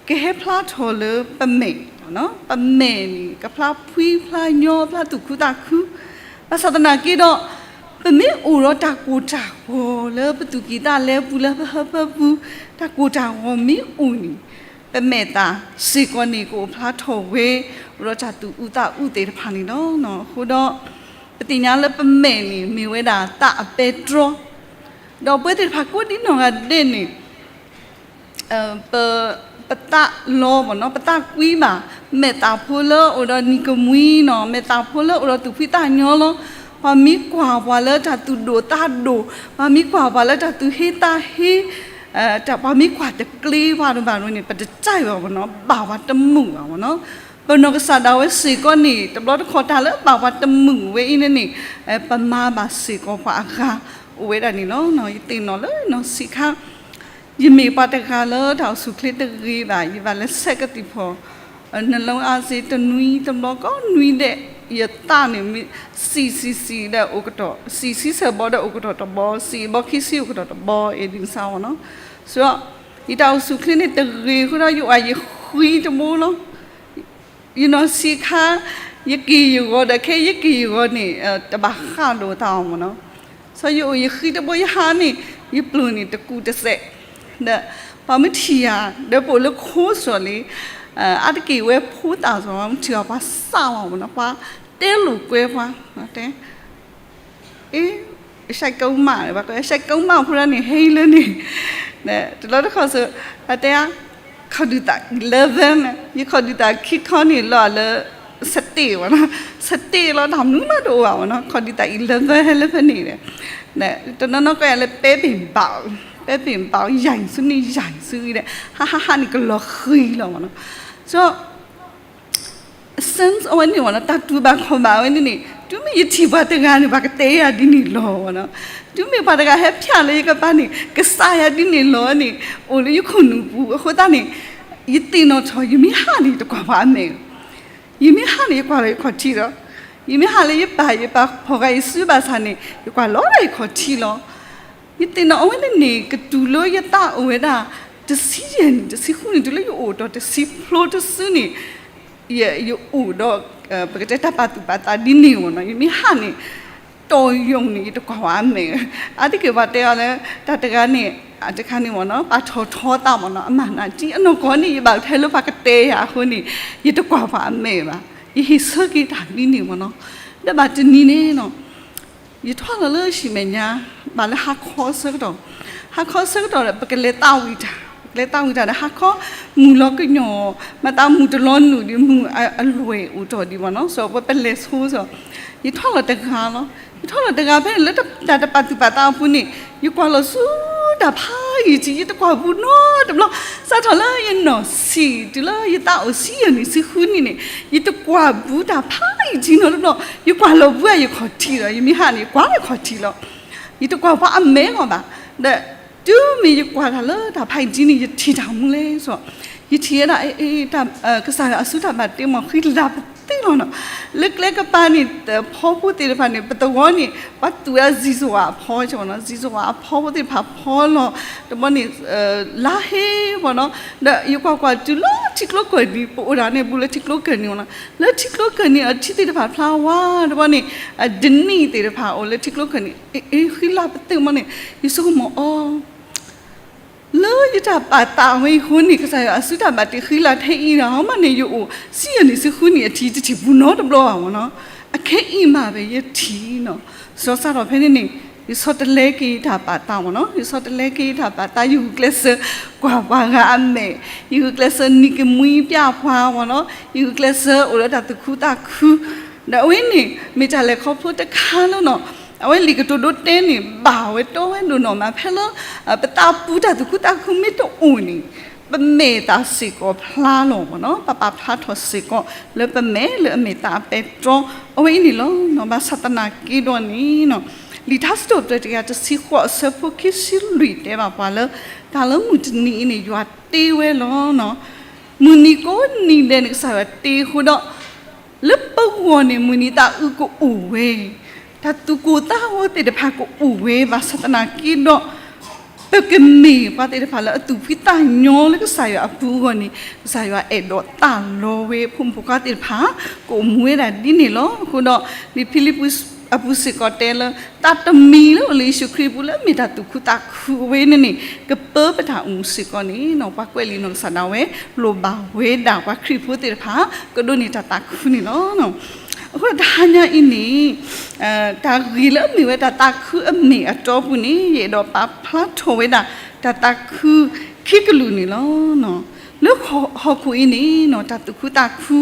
ကဟဲဖျါထီၣ်လၢပမဲာ်, ပမဲာ်န့ၣ် ကဖျါဖှံဖျါညီ ဖျါသူၣ်ခုသးခု, ဘၣ်ဆၣ်သနာ်က့ဒီး ပမ့ၢ်အိၣ်ဒီးတၢ်ကိၢ်တၢ်ဂီၤလၢပသူၣ်ကံၢ်သးလဲပူၤ လၢပဟၢဖၢပူၤ, တၢ်ကိၢ်တၢ်ဂီၤမ့ၢ်အိၣ်န့ၣ် ပမဲာ်သၣ်စ့ၢ်ကီးန့ၣ် ကအိၣ်ဖျါထီၣ်ဝဲ အိၣ်ဒီးတၢ်သူၣ်အုးသးအုးသ့ၣ်တဖၣ်န့ၣ်လီၤ. အဃိဒီး ပသ့ၣ်ညါလၢပမဲာ်န့ၣ် မ့ၢ်ဝဲဒၣ်သးအပဲတြီ, ဒီးပဝဲသ့ၣ်တဖၣ်ကိးဒံနီၢ်ဂၤဒဲးန့ၣ် ပ ပသးလီၤဘၣ်နီၤ, ပသးကွံဘၣ်, မဲာ်သၣ်ဖိလၢအိၣ်ဒီးနံၤကမှံနီၤ, မဲာ်သၣ်ဖိလၢအိၣ်ဒီးသူၣ်ဖှံသးညီလီၤ. ပှၤမ့ၢ်ကွၢ်ပှၤလၢတၢ်သူၣ်ဒိၣ်သးဒိၣ်, ပှၤမ့ၢ်ကွၢ်ပှၤလၢတၢ်သူၣ်ဟ့သးဟ့, တၢ်ပှၤမ့ၢ်ကွၢ်တကျ့ပှၤတဘၣ်န့ၣ် ပတကြိုက်ဘၣ်ဘၣ်နီၤ, ဘၣ်ပှၤတမုာ်ဘၣ်ဘၣ်နီၤ. ပနီၢ်ကစၢ်ဒၣ်ဝဲစ့ၢ်ကီးန့ၣ် တဘျီတခီၣ်တၢ်လၢဘၣ်ပှၤတမုာ်ဝဲအံၤန့ၣ်န့ၣ် ပမၤဘၣ်စ့ၢ်ကီးပှၤအဂၤအိၣ်ဝဲဒၣ်န့ၣ်လီၤ. ယသ့ၣ်နီၣ်လၢနီၢ်ဆံးခါ ယမ့ၢ်ပှၤတဂၤလၢတၢ်အိၣ်ဆူၣ်ချ့တဂ့ၤဘၣ်, ယဘၣ်လဲၤဆဲးကသံၣ်ဖီၣ် နလၢအါစ့တနွံတဘျီ ကိးနွံဒဲး, ယသးန့ၣ် စံၣ်စံၣ်စံၣ်ဒီးအိၣ်ကတီၢ်, စံၣ်ဆံဆၢဘီဒီးအိၣ်ကတီၢ်တဘီ, စံၣ်ဘီခံဆံအိၣ်ကတီၢ်တဘီ အ့ဒံကစၢ်ဝဲနီၤ. ဆိုတော့ ယတၢ်အိၣ်ဆူၣ်ချ့န့ၣ်တဂ့ၤအဃိဒီး ယအိၣ်ယဃံတဘိလီၤ. ယနီၢ်ဆံးခါ ယက့ၢ်ယဂီၤဒီး ခဲယက့ၢ်ယဂီၤန့ၣ် တဘၣ်ဃးလိာ်သးအီၤမ့ၢ်နီၤ. စီၤယအိၣ်ယဃံတဘိ ယဟးန့ၣ် ယပျိၢ်န့ၣ်တကူၣ်တစဲး, ဒီးပှၤမ့ၢ်ထံၣ်ယၤ ဒီးပအိၣ်လၢခိစီၤလံ, အါတက့ၢ်ဝဲဖိသၣ်စီၤ ပှၤမ့ၢ်ထံၣ်အီၤ ပှၤစးဝဲမ့ၢ်နီၤ, ပှၤတဲလိာ်ကွဲပှၤ, တဲ အ့ အရှဲးကမၣ်, ဘၣ်ကီး အရှဲးကမၣ်ဖိဒၣ်န့ၣ် ဟဲလၢန့ၣ်, တလီတခီၣ်စ့ၢ် အတဲ ခီၣ်ဒုၣ်သၣ် eleven န့ၣ်, ယခီၣ်ဒုၣ်သၣ်ခံခီန့ၣ် လီၤလၢ စတ့ၣ်ဝဲနီၤ, စတ့ၣ်လီၤ တၢ်မနုၤမးတအိၣ်ဘၣ်ဝဲနီၤ, ခီၣ်ဒုၣ်သၣ် eleven ဟဲလၢဖဲန့ၣ်ဒီး, တနီၤနီၤကီးယၤလၢ ပဲပ့ၤဘၣ်, ပဲပ့ၤဘၣ် ယၤဆူန့ၣ် ယၤဆူဒီး ဟးဟးဟးန့ၣ် ကလီၤဃံၤလီၤဝဲနီၤ, ဆိုတော့ sense အဝဲန့ၣ်ဝဲနီၤ, တၢ်တူၢ်ဘၣ်ခီၣ်ဘၣ်ဝဲန့ၣ်န့ၣ် တုၤမ့ၢ်ယထံၣ်ပှၤတဂၤန့ၣ် ပှၤကတဲယၤဒ်န့ၣ်လီၤဝဲနီၤ, တုၤမ့ၢ်ပှၤတဂၤဟဲဖျါလၢယကပၤန့ၣ် ကစၢ်ယၤဒ်န့ၣ်လီၤန့ၣ် အိၣ်လၢယခိၣ်နူာ်ပူၤအဃိသတးန့ၣ်, ယသ့ၣ်နီၣ်ထီၣ် ယမ့ၢ်ဟးန့ၣ် ယတကွၢ်ပှၤအမဲာ်, ယမ့ၢ်ဟးန့ၣ် ယကွၢ်လီၤယခီၣ်ထံးလီၤ, ယမ့ၢ်ဟးလၢယပၢ်ယပၢ်ဖီၣ်ဃာ်ယစုဘၣ်ဆၣ်န့ၣ် ယကွၢ်လီၤလၢယခီၣ်ထံးလီၤ. ယသ့ၣ်နီၣ်အဝဲန့ၣ်န့ၣ် ကတုၤလၢယသးအိၣ်ဝဲဒၣ် တဆံယဲၢ်နံၣ် တဆံဃုနံၣ် တုၤလၢယအိၣ်ဒီးတဆံဖျိတစုန့ၣ် ယ ယအိၣ်ဒီး ပကတဲတၢ်ပာ်သူၣ်ပာ်သးဒ်န့ၣ်ဝဲနီၤ, ယမ့ၢ်ဟးန့ၣ် တီၢ်ယိာ်န့ၣ် ယတကွၢ်ဝဲအမဲာ်, အါတက့ၢ်ပှၤတဲအီၤလၢ တၢ်တဂၤန့ၣ် တခါန့ၣ်မ့ၢ်နီၤ ပာ်ထီၣ်ထီသးမ့ၢ်နီၤ အမၤနၢၤတံၢ်အနီၢ်ကီၢ်န့ၣ် ယဘၣ်ထဲလၢပှၤကတဲယၤအဃိန့ၣ် ယတကွၢ်ပှၤအမဲာ်ဘၣ်, ယဟ့ၣ်ဆၢက့ၤတၢ်ဒ်န့ၣ်မ့ၢ်နီၤ, ဒီးဘၣ်တနံၤန့ၣ်နီၤ ယထီၣ်လီၤလၢဟံၣ်မဲာ်ညါ ဘၣ်လၢဟါခီဆၢကတီၢ်, ဟါခီဆၢကတီၢ်ဒီး ပကလဲၤသးဝံၣ်တၢ်, ပကလဲၤသးဝံၣ်တၢ်ဒီး ဟါခီမုၢ်လီၤကညီၤ, မၤသးမုၢ်တလီၤနုာ်ဒီး မုၢ်အလွဲၢ်အိၣ်ထီၣ်ဒံးမ့ၢ်နီၤ, စီၤပဝဲပလဲၤဆိစီၤ, ယထီၣ်လီၤတဂၤလီၤ, ယထီၣ်လီၤတဂၤဖဲန့ၣ် လၢတၢ်တပာ်သူၣ်ပာ်သးအပူၤန့ၣ် ယကွၢ်လီၤဆူတၢ်ဖးယံာ်ထံ ယတကွၢ်ဘူးနီတဘျီ, စးထီၣ်လၢယနီၢ်ဆံး တုၤလၢယသးအိၣ်ဆံယဲၢ်နံၣ်ဆံဃုနံၣ်န့ၣ် ယတကွၢ်ဘူးတၢ်ဖးယံာ်ထံနီတဘျီ, ယကွၢ်လီၤဘူးယခီၣ်ထံးလီၤ, ယမ့ၢ်ဟးန့ၣ် ယကွၢ်လၢခီၣ်ထံးလီၤ, ယတကွၢ်ပှၤအမဲာ်လီၤဘၣ်, ဒီး တုၤမ့ၢ်ယကွၢ်တၢ်လၢတၢ်ဖးယံာ်ထံန့ၣ် ယထံၣ်တၢ်မူလဲၣ်စီၤ, ယထံၣ်ဝဲဒၣ် ကစၢ်ယွၤအစုတၢ်ဘၣ်တ့မ့ၢ်ဃံလၤပသ့လီၤနီၤ, လၢကျဲကပၤန့ၣ် ဖီဖိသ့ၣ်တဖၣ်န့ၣ် ပသဝီန့ၣ် ပှၤသူၣ်ဝဲဒၣ်စံၣ်စဝးအဖီ, စံၣ်စဝးအဖီဖိသ့ၣ်တဖၣ်ဖီလီၤ, တဘျီန့ၣ် လါဟ့ဝဲနီၤ, ဒီးယကွၢ်ကွၢ်တုၤလၢထံကျိကၢၢ်နံၤ ပအိၣ်ဒၣ်န့ၣ်ဘူးလၢထံကျိကၢၢ်နံၤဝဲနီၤ, လၢထံကျိကၢၢ်နံၤအထံသ့ၣ်တဖၣ်ဖျါဝါ, တဘျီန့ၣ် ဒနံၣ်သ့ၣ်တဖၣ်အိၣ်လၢထံကျိကၢၢ်နံၤ အ့ ဃံလၤပသ့မ့ၢ်န့ၣ် ယဆိကမိၣ်အီၤ လၢယတၢ်ပာ်သးဝဲအံၤအဃိန့ၣ် ကစၢ်ယွၤအစုတၢ်ဘၣ်တ့ဃံလၤထဲအံၤဒီး မ့ၢ်န့ၣ် ယအိၣ်ဆံယဲၢ်နံၣ်ဆံဃုနံၣ်အထံ ယတထံၣ်ဘူးနီတဘျီဘၣ်မ့ၢ်နီၤ, အခဲအံၤမး ပယထံၣ်နီၤ, စီၤစးထီၣ်ဖဲန့ၣ်န့ၣ်, ယဆီတလဲက့ၤတၢ်ပာ်သးမ့ၢ်နီၤ, ယဆီတလဲက့ၤတၢ်ပာ်သး, ယဂုာ်ကျဲးစၢးကွၢ်ပှၤဂၤအမဲာ်, ယဂုာ်ကျဲးစၢးနံၤကမှံပျၢ်ပှၤမ့ၢ်နီၤ, ယဂုာ်ကျဲးစၢးအိၣ်လၢတၢ်သူၣ်ခုသးခု, ဒီးအဝဲန့ၣ် မ့ၢ်တၢ်လဲၤခီဖျိတခါလၢနီၤ, အဝဲလံာ်ကတိၤဒိတဲန့ၣ် ဘၣ်ဝဲတီဝဲဒိၣ်နီၢ်မး ဖဲလၢ ပသးပူၤတၢ်သူၣ်ခုသးခုမ့ၢ်တအိၣ်န့ၣ် ပမဲာ်သးစ့ၢ်ကီးဖျါလီၤမ့ၢ်နီၤ, ပပာ်ဖျါထီၣ်စ့ၢ်ကီး လၢပမဲာ်လၢအမ့ၢ်သးအပဲတြီ အဝဲအံၤန့ၣ်လီၤ. ဘၣ်ဆၣ်သနာ်က့ဒီးန့ၣ်နီၤ, လံာ်ထါစံးထီၣ်ပတြၢၤတကယၤတဆံဃိးအဆၢဖိခံဆံလွံၢ်တဲဘၣ်ပှၤလၢ တၢ်လၢမုၢ်တနံၤအံၤန့ၣ် ယွၤတ့ဝဲလီၤ. မုၢ်နံၤကိးနံၤဒဲးန့ၣ် ကစၢ်ယွၤတ့အဃိဒီး လၢပဂီၢ်န့ၣ် မုၢ်နံၤသးအုးကအိၣ်ဝဲ, တၢ်သူၣ်ကိၢ်သးဂီၤသ့ၣ်တဖၣ်ကအိၣ်ဝဲ, ဘၣ်ဆၣ်သနာ်က့ဒီး ပကမ့ၢ်ပှၤသ့ၣ်တဖၣ်လၢအသူၣ်ဖှံသးညီလၢကစၢ်ယွၤအပူၤအဂီၢ်န့ၣ် ကစၢ်ယွၤအဲၣ်ဒိးသးလီဝဲ ဖိမုၣ်ဖိခွါသ့ၣ်တဖၣ် ကအိၣ်မူဝဲဒၣ်ဒ်န့ၣ်လီၤ. အဃိဒီး လံာ်ဖံလံးပူးအပူၤစ့ၢ်ကီးတဲလၢ သးတမံၤလၢအိၣ်လၢယ့ၣ်ၡူးခရံာ်အပူၤလၢအမ့ၢ်တၢ်သူၣ်ခုသးခုအဝဲန့ၣ်န့ၣ် ကပၢပတၢ်အိၣ်မူစ့ၢ်ကီးန့ၣ်နီၤ, ပှၤကွဲးလံာ်နီၢ်ကစၢ်ဒၣ်ဝဲ လိၣ်ဘၣ်ဝဲဒၣ်ပှၤခရံာ်ဖိသ့ၣ်တဖၣ် ကဒိးန့ၢ်တၢ်သးခုန့ၣ်လီၤ. အဃိဒီးတဟါညါအံၤန့ၣ် တၢ်ဂ့ၢ်လၢအမ့ၢ်ဝဲတၢ်သးခုအမ့ၢ်အတီပူၤန့ၣ် ယအဲၣ်ဒိးပာ်ဖျါထီၣ်ဝဲဒၣ် တၢ်သးခုခံကလုာ်န့ၣ်လီၤ. လၢဟီၣ်ခိၣ်အံၤန့ၣ်နီၤ တၢ်သူၣ်ခုသးခု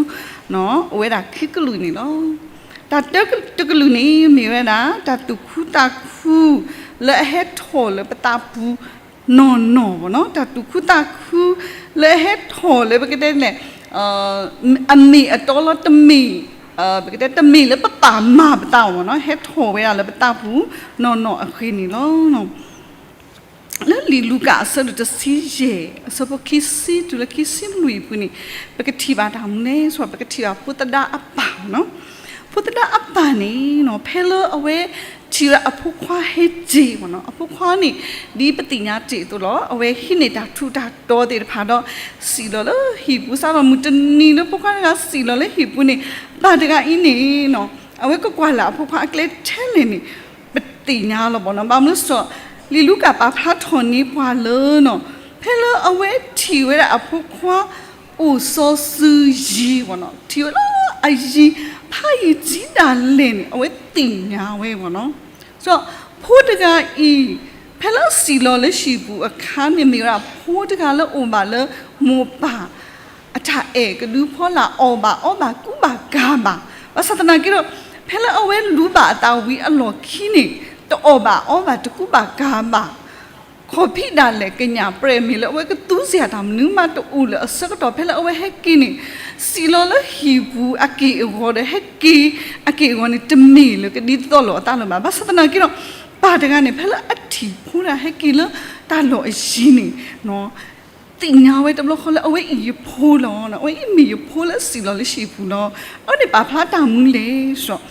အိၣ်ဝဲဒၣ်ခံကလုာ်န့ၣ်လီၤ. တၢ်တကလုာ်န့ၣ် မ့ၢ်ဝဲဒၣ် တၢ်သူၣ်ခုသးခု လၢအဟဲထီၣ်လၢပသးပူၤနီၢ်နီၢ်မ့ၢ်နီၤ, တၢ်သူၣ်ခုသးခု လၢအဟဲထီၣ်လၢပကတဲလဲၣ် အမ့ၢ်အတီလီၤ တမ့ၢ် ပကတဲတမ့ၢ်လၢပပာ်မၤပသးအီၤမ့ၢ်နီၤ, ဟဲထီၣ်ဝဲဒၣ်လၢပသးပူၤနီၢ်နီၢ်အဃိန့ၣ်လီၤ. လၢလံာ်လူၤကၣ်အဆၢဒိၣ်တဆံယဲၢ် အဆၢဖိခံဆံတုၤလၢခံဆံလွံၢ်အပူၤန့ၣ် ပကထံၣ်ဘၣ်တၢ်မနုၤလဲၣ်န့ၣ် ပကထံၣ်ဘၣ်ဖိသဒါအပၢ်မ့ၢ်နီၤ, ဖိသဒါအပၢ်န့ၣ်နီၤ ဖဲလၢအဝဲထံၣ်ဝဲအဖိခွါဟဲက့ၤမ့ၢ်နီၤ, အဖိခွါန့ၣ် ဒ်ပသ့ၣ်ညါတ့ၢ်အသိးလီၤ, အဝဲဟံးန့ၢ်တၢ်ထူးတၢ်တီၤသ့ၣ်တဖၣ်ဒီး စံၣ်လီၤလၢဟံၣ်ပူၤ, စးထီၣ်မုၢ်တနံၤလၢဖိခွါတဂၤစံၣ်လီၤလၢဟံၣ်ပူၤန့ၣ် ပၢ်တဂၤအံၤန့ၣ်နီၤ အဝဲကကွၢ်လၢ်အဖိခွါအကျဲထဲလဲၣ်န့ၣ် ပသ့ၣ်ညါလီၤမ့ၢ်နီၤ. ဘၣ်မနုၤစ့ၢ် လံာ်လူၤကၣ်ပာ်ဖျါထီၣ်န့ၢ်ပှၤလၢနီၤ ဖဲလၢအဝဲထံၣ်ဝဲဒၣ်အဖိခွါ အိၣ်စီၤစုၤယံၤမ့ၢ်နီၤ, ထံၣ်ဝဲလၢအယံၤဖးယံၤဒ်ဒၣ်လဲာ်န့ၣ် အဝဲသ့ၣ်ညါဝဲမ့ၢ်နီၤ. ဒီးဖိတဂၤအံၤ ဖဲလၢစံၣ်လီၤလၢဟံၣ်ပူၤအခါန့ၣ် မ့ၢ်ဝဲဒၣ်ဖိတဂၤလၢအိၣ်ဘၣ်လၢမိၢ်ပၢ် အတၢ်အဲၣ်ကဒုဖီလာ် အီၣ်ဘၣ်အီဘၣ်ကူဘၣ်ကၤဘၣ်, ဘၣ်ဆၣ်သနာ်က့ဒီး ဖဲလၢအဝဲလူၤဘၣ်အသးဝံၤအလီၢ်ခံန့ၣ် တအီၣ်ဘၣ်အီဘၣ်တကူဘၣ်ကၤဘၣ် ခီၣ်ဖံးဒၣ်လဲာ်ကညးပြဲၢ်မ့ၢ်လၢအဝဲကသူစ့ၢ်တၢ်မနုၤမးတအိၣ်လၢအဆၢကတီၢ် ဖဲလၢအဝဲဟဲက့ၤန့ၣ် စံၣ်လီၤလၢဟံၣ်ပူၤအက့ၢ်အဂီၤဒီး ဟဲက့ၤအက့ၢ်အဂီၤန့ၣ် တမ့ၢ်လၢကဒ်သိးလိာ်အသးလၢၤဘၣ်. ဘၣ်ဆၣ်သနာ်က့ဒီး ပၢ်တဂၤန့ၣ် ဖဲလၢအထံၣ်ဖိတဂၤဟဲက့ၤလၢတၢ်လီၢ်အယံၤန့ၣ် သ့ၣ်ညါဝဲတဘျီဃီလၢအဝဲအံၤယဖိလီၤ, အဝဲအံၤမ့ၢ်ယဖိလၢစံၣ်လီၤလၢဟံၣ်ပူၤလီၤ. အဝဲန့ၣ်ပာ်ဖျါတၢ်မနုၤလဲၣ်န့ၣ်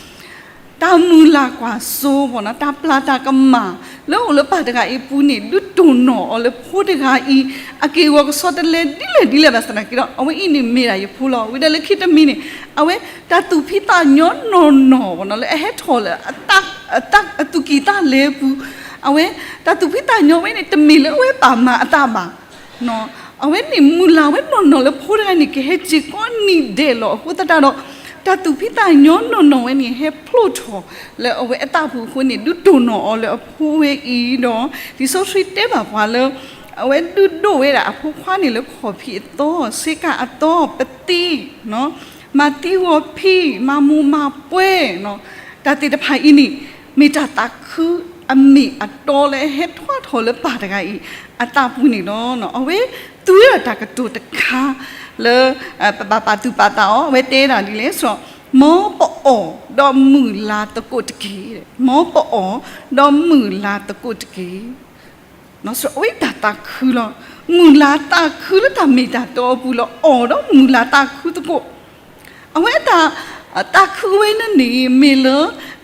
တၢ်မုၢ်လၢ်ကွၢ်စိမ့ၢ်နီၤ, တၢ်ပျၢ်တၢ်ကမၣ်လၢအိၣ်လၢပၢ်တဂၤအံၤအပူၤန့ၣ် ဒုးတိၢ်နီၣ်အီၤလၢဖိတဂၤအံၤ အက့ၢ်အဂီၤကဆီတလဲဒ်လဲၣ်ဒ်လဲၣ်ဘၣ်ဆၣ်သနာ်က့ဒီး အဝဲအံၤန့ၣ်မ့ၢ်ဒၣ်ယဖိလီၤ. ဝံၤဒီးလၢခံတမံၤန့ၣ် အဝဲတၢ်သူၣ်ဖှံသးညီနီၢ်နီၢ်မ့ၢ်နီၤ လၢအဟဲထီၣ်လၢ အသူၣ်ကံၢ်သးလဲပူၤ အဝဲတၢ်သူၣ်ဖှံသးညီဝဲန့ၣ် တမ့ၢ်လၢအဝဲပာ်မၤအသးဘၣ် အဝဲန့ၣ်မုၢ်လၢ်ဝဲနီၢ်နီၢ်လၢဖိတဂၤန့ၣ် ကဟဲက့ၤကိးနံၤဒဲးလီၤ. အဃိသတးဒီး တၢ်သူၣ်ဖှံသးညီနီၢ်နီၢ်ဝဲန့ၣ် ဟဲဖျိထီၣ်လၢအဝဲအသးပူၤအဃိန့ၣ် ဒုးတိၢ်နီၣ်အီၤလၢအဖိဝဲအံၤဒီး လံာ်စီဆှံတဲဘၣ်ပှၤလၢ အဝဲဒုးဒိးဝဲဒၣ်အဖိခွါန့ၣ်လၢခီၣ်ဖံးအသီ ဆ့ကၤအသီ ပသံ မၤသံဂီၤဖံး မၤမိၢ်မၤပှဲၤ တၢ်သ့ၣ်တဖၣ်အံၤန့ၣ် မ့ၢ်တၢ်သးခုအမ့ၢ်အတီလၢအဟဲထီၣ်ထီၣ်လၢပၢ်တဂၤအံၤ အသးပူၤန့ၣ်လီၤ. အဝဲသူဝဲဒၣ်တၢ်ကတိၤတခါလၢ ပဘၣ်ပာ်သူၣ်ပာ်သးအီၤ အဝဲတဲဒၣ်ဒ်လဲၣ်န့ၣ် မ်ပအီၣ်ဒီးမုာ်လၤသကိးတက့ၢ်, မ်ပအီၣ်ဒီးမုာ်လၤသကိးတက့ၢ်. အဝဲတၢ်သးခုလီၤ. မုာ်လၤသးခုလၢတၢ်မ့ၢ်တၢ်တီအပူၤလီၤ. အီၣ်ဒီးမုာ်လၤသးခုသကိး အဝဲတၢ် သးခုဝဲန့ၣ်န့ၣ် မ့ၢ်လၢ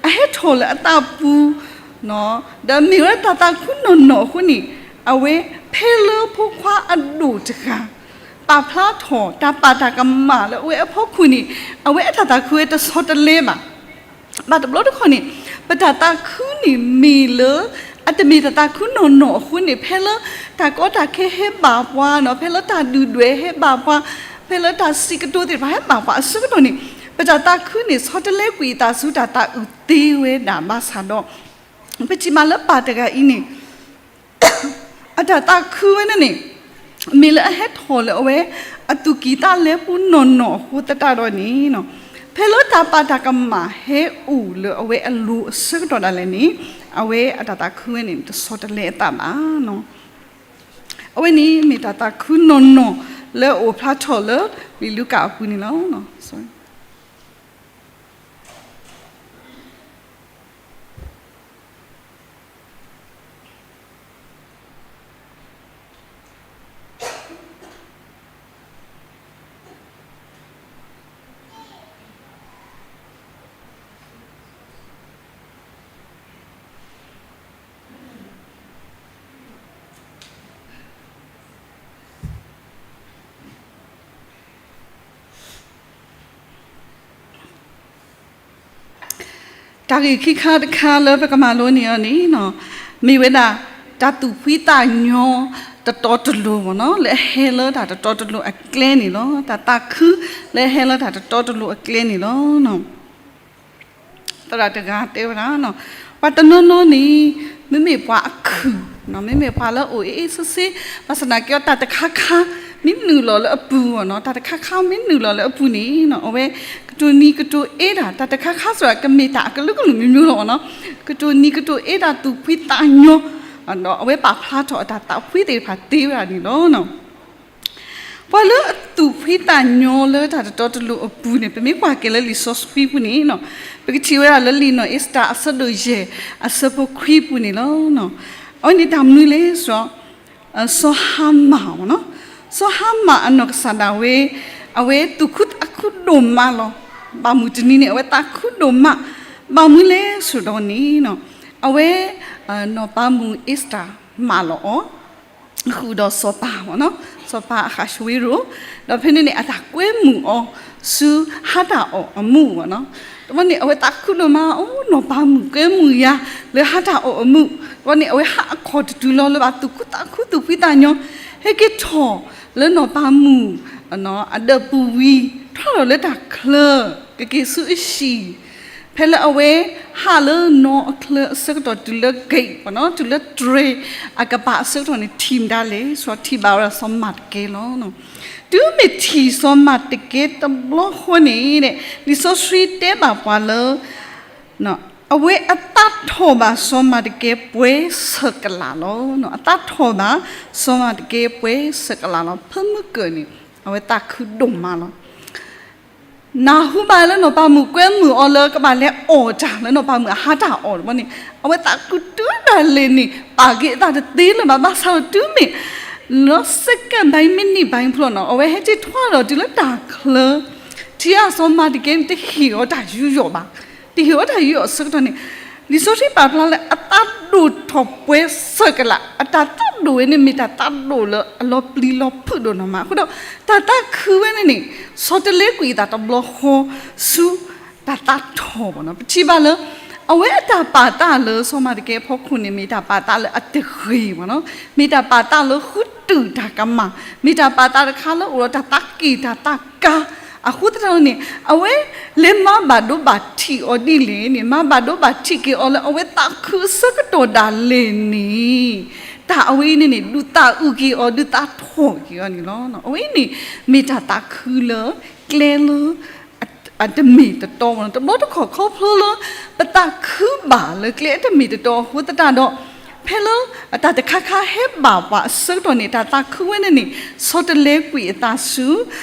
အဟဲထီၣ်လၢအသးပူၤ ဒီးမ့ၢ်ဝဲတၢ်သးခုနီၢ်နီၢ်အဃိန့ၣ် အဝဲဖဲလၢဖိခွါအဒိၣ်တဂၤ ပာ်ဖျါထီၣ်တၢ်ပာ်တၢ်ကမၣ်လၢအဝဲအဖီခိၣ်န့ၣ် အဝဲအတၢ်သးခုဝဲတဆီတလဲဘၣ်. ဘၣ်တဘျီတခီၣ်န့ၣ် ပတၢ်သးခုန့ၣ်မ့ၢ်လၢ အတမ့ၢ်တၢ်သးခုနီၢ်နီၢ်အဃိန့ၣ် ဖဲလၢတၢ်ကီတၢ်ခဲဟဲဘၣ်ပှၤနီၤ ဖဲလၢတၢ်ဒုၣ်ဒွဲၣ်ဟဲဘၣ်ပှၤ ဖဲလၢတၢ်စံးကတိၤသ့ၣ်တဖၣ်ဟဲဘၣ်ပှၤအဆၢကတီၢ်န့ၣ် ပ ပတၢ်သးခုန့ၣ် ဆီတလဲကွံာ်အသးဆူတၢ်သးအုးသ့ဝဲဒၣ်ဘၣ်ဆၣ်ဒီး ပထံၣ်ဘၣ်လၢပၢ်တဂၤအံၤန့ၣ် အတၢ်သးခုဝဲန့ၣ်န့ၣ် မ့ၢ်လၢအဟဲထီၣ်လၢအဝဲ အသူၣ်ကံၢ်သးလဲပူၤနီၢ်နီၢ်အဃိသတးဒီးန့ၣ် ဖဲလၢတၢ်ပာ်တၢ်ကမၣ်ဟဲအိၣ်လၢအဝဲအလိၤအဆၢကတီၢ်ဒၣ်လဲာ်န့ၣ် အဝဲအတၢ်သးခုဝဲန့ၣ် တဆီတလဲအသးဘၣ်. အဝဲန့ၣ်မ့ၢ်တၢ်သးခုနီၢ်နီၢ်လၢအအိၣ်ဖျါထီၣ်လၢလံာ်လူၤကၣ်အပူၤန့ၣ်လီၤ. တၢ်ဂ့ၢ်ခံခါတခါလၢပကမၤလိန့ၢ်အီၤန့ၣ် မ့ၢ်ဝဲဒၣ် တၢ်သူၣ်ဖှံသးညီတတီတလိၤမ့ၢ်နီၤ လၢအဟဲလၢတၢ်တတီတလိၤအကျဲန့ၣ်လီၤ. တၢ်သးခုလၢအဟဲလၢတၢ်တတီတလိၤအကျဲန့ၣ်လီၤ. သရၣ်တဂၤတဲဝဲဒၣ် ပှၤတနီၤနီၤန့ၣ် မ့မ့ၢ်ပှၤအခုၣ် မ့မ့ၢ်ပှၤလၢအအိၣ်အ့ၣ်အ့ၣ်ဆ့ဆ့ ဘၣ်ဆၣ်သနာ်က့အီၤ တၢ်တခါခါ မ့ၢ်နုာ်လီၤလၢအပူၤမ့ၢ်နီၤ တၢ်တခါခါမ့ၢ်နုာ်လီၤလၢအပူၤန့ၣ် အဝဲ ကတိၤနံၤကတိၤအ့တၢ် တၢ်တခါခါစ့ၢ်ကီး ကမ့ၢ်တၢ်အကလုာ်ကလုာ်မ့ၢ်မ့ၢ်လီၤမ့ၢ်နီၤ ကတိၤနံၤကတိၤအ့တၢ်သူၣ်ဖှံသးညီ ဒီးအဝဲပာ်ဖျါထီၣ်အတၢ်သးဖှံသ့ၣ်တဖၣ်သ့ဝဲဒၣ်န့ၣ်လီၤ. ပှၤလၢအသူၣ်ဖှံသးညီလၢတၢ်တတီတလိၤအပူၤန့ၣ် ပမ့ၢ်ကွၢ်က့ၤလၢလံာ်စီဆှံပူၤန့ၣ် ပကထံၣ်ဝဲဒၣ်လၢလံာ်နီၢ်အ့စတၢၤအဆၢဒိၣ်ယဲၢ် အဆၢဖိခွံပူၤန့ၣ်လီၤ. အဝဲန့ၣ်တၢ်မနုၤလဲၣ်ဆိုတော့ စီၤဟၤမၣ်မ့ၢ်နီၤ စီၤဟၤမၣ်အနီၢ်ကစၢ်ဒၣ်ဝဲ အဝဲသူၣ်ခုသးခုဒိၣ်မးလီၤ. ဘၣ်မုၢ်တနံၤန့ၣ် အဝဲသးခုဒိၣ်မး ဘၣ်မနုၤလဲၣ်ဆိုတော့န့ၣ် အဝဲ နီၢ်ပၤမုၣ်အ့စတၢၤမၢလီၤအီၤ ဃုာ်ဒီးစီၤပၤမ့ၢ်နီၤ စီၤပၤအဃၣ်ၡဝ့ရိၤ ဒီးဖဲန့ၣ်န့ၣ် အတၢ်ကွဲမုာ်အီၤ ဆူဟါတၢ်အီၣ်အမူးမ့ၢ်နီၤ တဘျီန့ၣ် အဝဲသးခုဒိၣ်မး အိ နီၢ်ပၤမုၣ်ကွဲမုာ်ယၤ လၢဟါတၢ်အီၣ်အမူး တဘျီန့ၣ် အဝဲဟးအခီၣ်တတုၤလီၤလၢဘၣ်သူၣ်ခုသးခုသူၣ်ဖှံသးညီ ဟဲက့ၤထီၣ်လၢနီၢ်ပၤမုၣ် အဒၢးပူၤဝံၤ ထီၣ်လီၤလၢတၢ်ချၢ ကက့ၤဆူအဟံၣ် ဖဲလၢအဝဲဟးလၢနီၢ်အချၢအဆၢကတီၢ်တုၤလၢ gate မ့ၢ်နီၤ တုၤလၢတြဲၤအကပၤအဆၢကတီၢ်န့ၣ် ထံၣ်မတၤလဲၣ် ဆိုတော့ထံၣ်ဘၣ်ဝဲဒၣ်စီၤမၤတကဲလီၤ. တုၤမ့ၢ်ထံၣ်စီၤမၤတကဲတဘျီဃီန့ၣ် လံာ်စီဆှံတဲဘၣ်ပှၤလၢ အဝဲအသးထီၣ်ဘၣ်စီၤမၤတကဲပှဲၤဆၢကလးလီၤ. အသးထီၣ်ဘၣ်စီၤမၤတကဲပှဲၤဆၢကလးလီၤ. ဖၢမုၢ်ကၢၢ်န့ၣ် အဝဲသးခုဒိၣ်မးလီၤ. နၢ်ဟူဘၣ်လၢနီၢ်ပၤမုၣ်ကွဲမုာ်အီၤလၢကဘၣ်လဲၤအီၣ်တၢ်လၢနီၢ်ပၤမုၣ်အဟါတၢ်အီၣ်တဘျီန့ၣ် အဝဲသးခုတုၤဒၣ်လဲာ်န့ၣ် ပာ်က့ၤအသးတသ့လၢၤဘၣ် ဘၣ်ဆၣ်ဒီးတုၤမ့ၢ် လၢ second ဘၣ် minute ဘၣ်ဖျီနီၤ အဝဲဟဲက့ၤထီၣ်ဒီးတုၤလၢတၢ်ချၢ ထံၣ်အစီၤမၤတကဲန့ၣ် တဟ့ၣ်အီၤတၢ်ယူးယီၣ်ဘၣ်. တဟ့ၣ်အီၤတၢ်ယူးယီၣ်အဆၢကတီၢ်န့ၣ် လံာ်စီဆှံပာ်ဖျါလၢအသးဒိၣ်ထီၣ်ပှဲၤဆၢကလး အတၢ်သးဒိၣ်ဝဲန့ၣ်မ့ၢ်တၢ်သးဒိၣ်လၢအလီၤပျံၤလီၤဖုးဒိၣ်နီၢ်မး အဃိဒီး တၢ်သးခုဝဲန့ၣ်န့ၣ် ဆီတလဲကွံာ်အသးတဘျီဃီ ဆူတၢ်သးထီၣ်မ့ၢ်နီၤ ပထံၣ်ဘၣ်လၢ အဝဲအတၢ်ပာ်သးလၢစီၤမၤတကဲအဖီခိၣ်န့ၣ် မ့ၢ်တၢ်ပာ်သးလၢအတဂ့ၤမ့ၢ်နီၤ မ့ၢ်တၢ်ပာ်သးလၢဃုတုာ်တၢ်ကမၣ် မ့ၢ်တၢ်ပာ်သးတခါလၢအိၣ်ဒီးတၢ်သးက့ၣ်တၢ်သးကါ အဃိသတးန့ၣ် အဝဲလဲၤမၤဘၣ်ဒိဘၣ်ထံးအီၤဒ်လဲၣ်န့ၣ် မၤဘၣ်ဒိဘၣ်ထံးက့ၤအီၤလၢအဝဲသးခုအဆၢကတီၢ်ဒၣ်လဲာ်န့ၣ် တၢ်အဝဲအံၤန့ၣ်န့ၣ် ဒုးသးအုးက့ၤအီၤ ဒုးသးထီၣ်က့ၤအီၤန့ၣ်လီၤ. အဝဲအံၤန့ၣ် မ့ၢ်တၢ်သးခုလၢ ကျဲလၢ အတမ့ၢ်တတီမ့ၢ်နီၤ တဘျီတခီၣ်ခီဖျိလၢ ပသးခုဘၣ်လၢကျဲအတမ့ၢ်တတီအဃိသတးဒီး ဖဲလၢ တၢ်တခါခါဟဲဘၣ်ပှၤအဆၢကတီၢ်န့ၣ် တၢ်သးခုဝဲန့ၣ်န့ၣ် ဆီတလဲကွံာ်အသးဆူ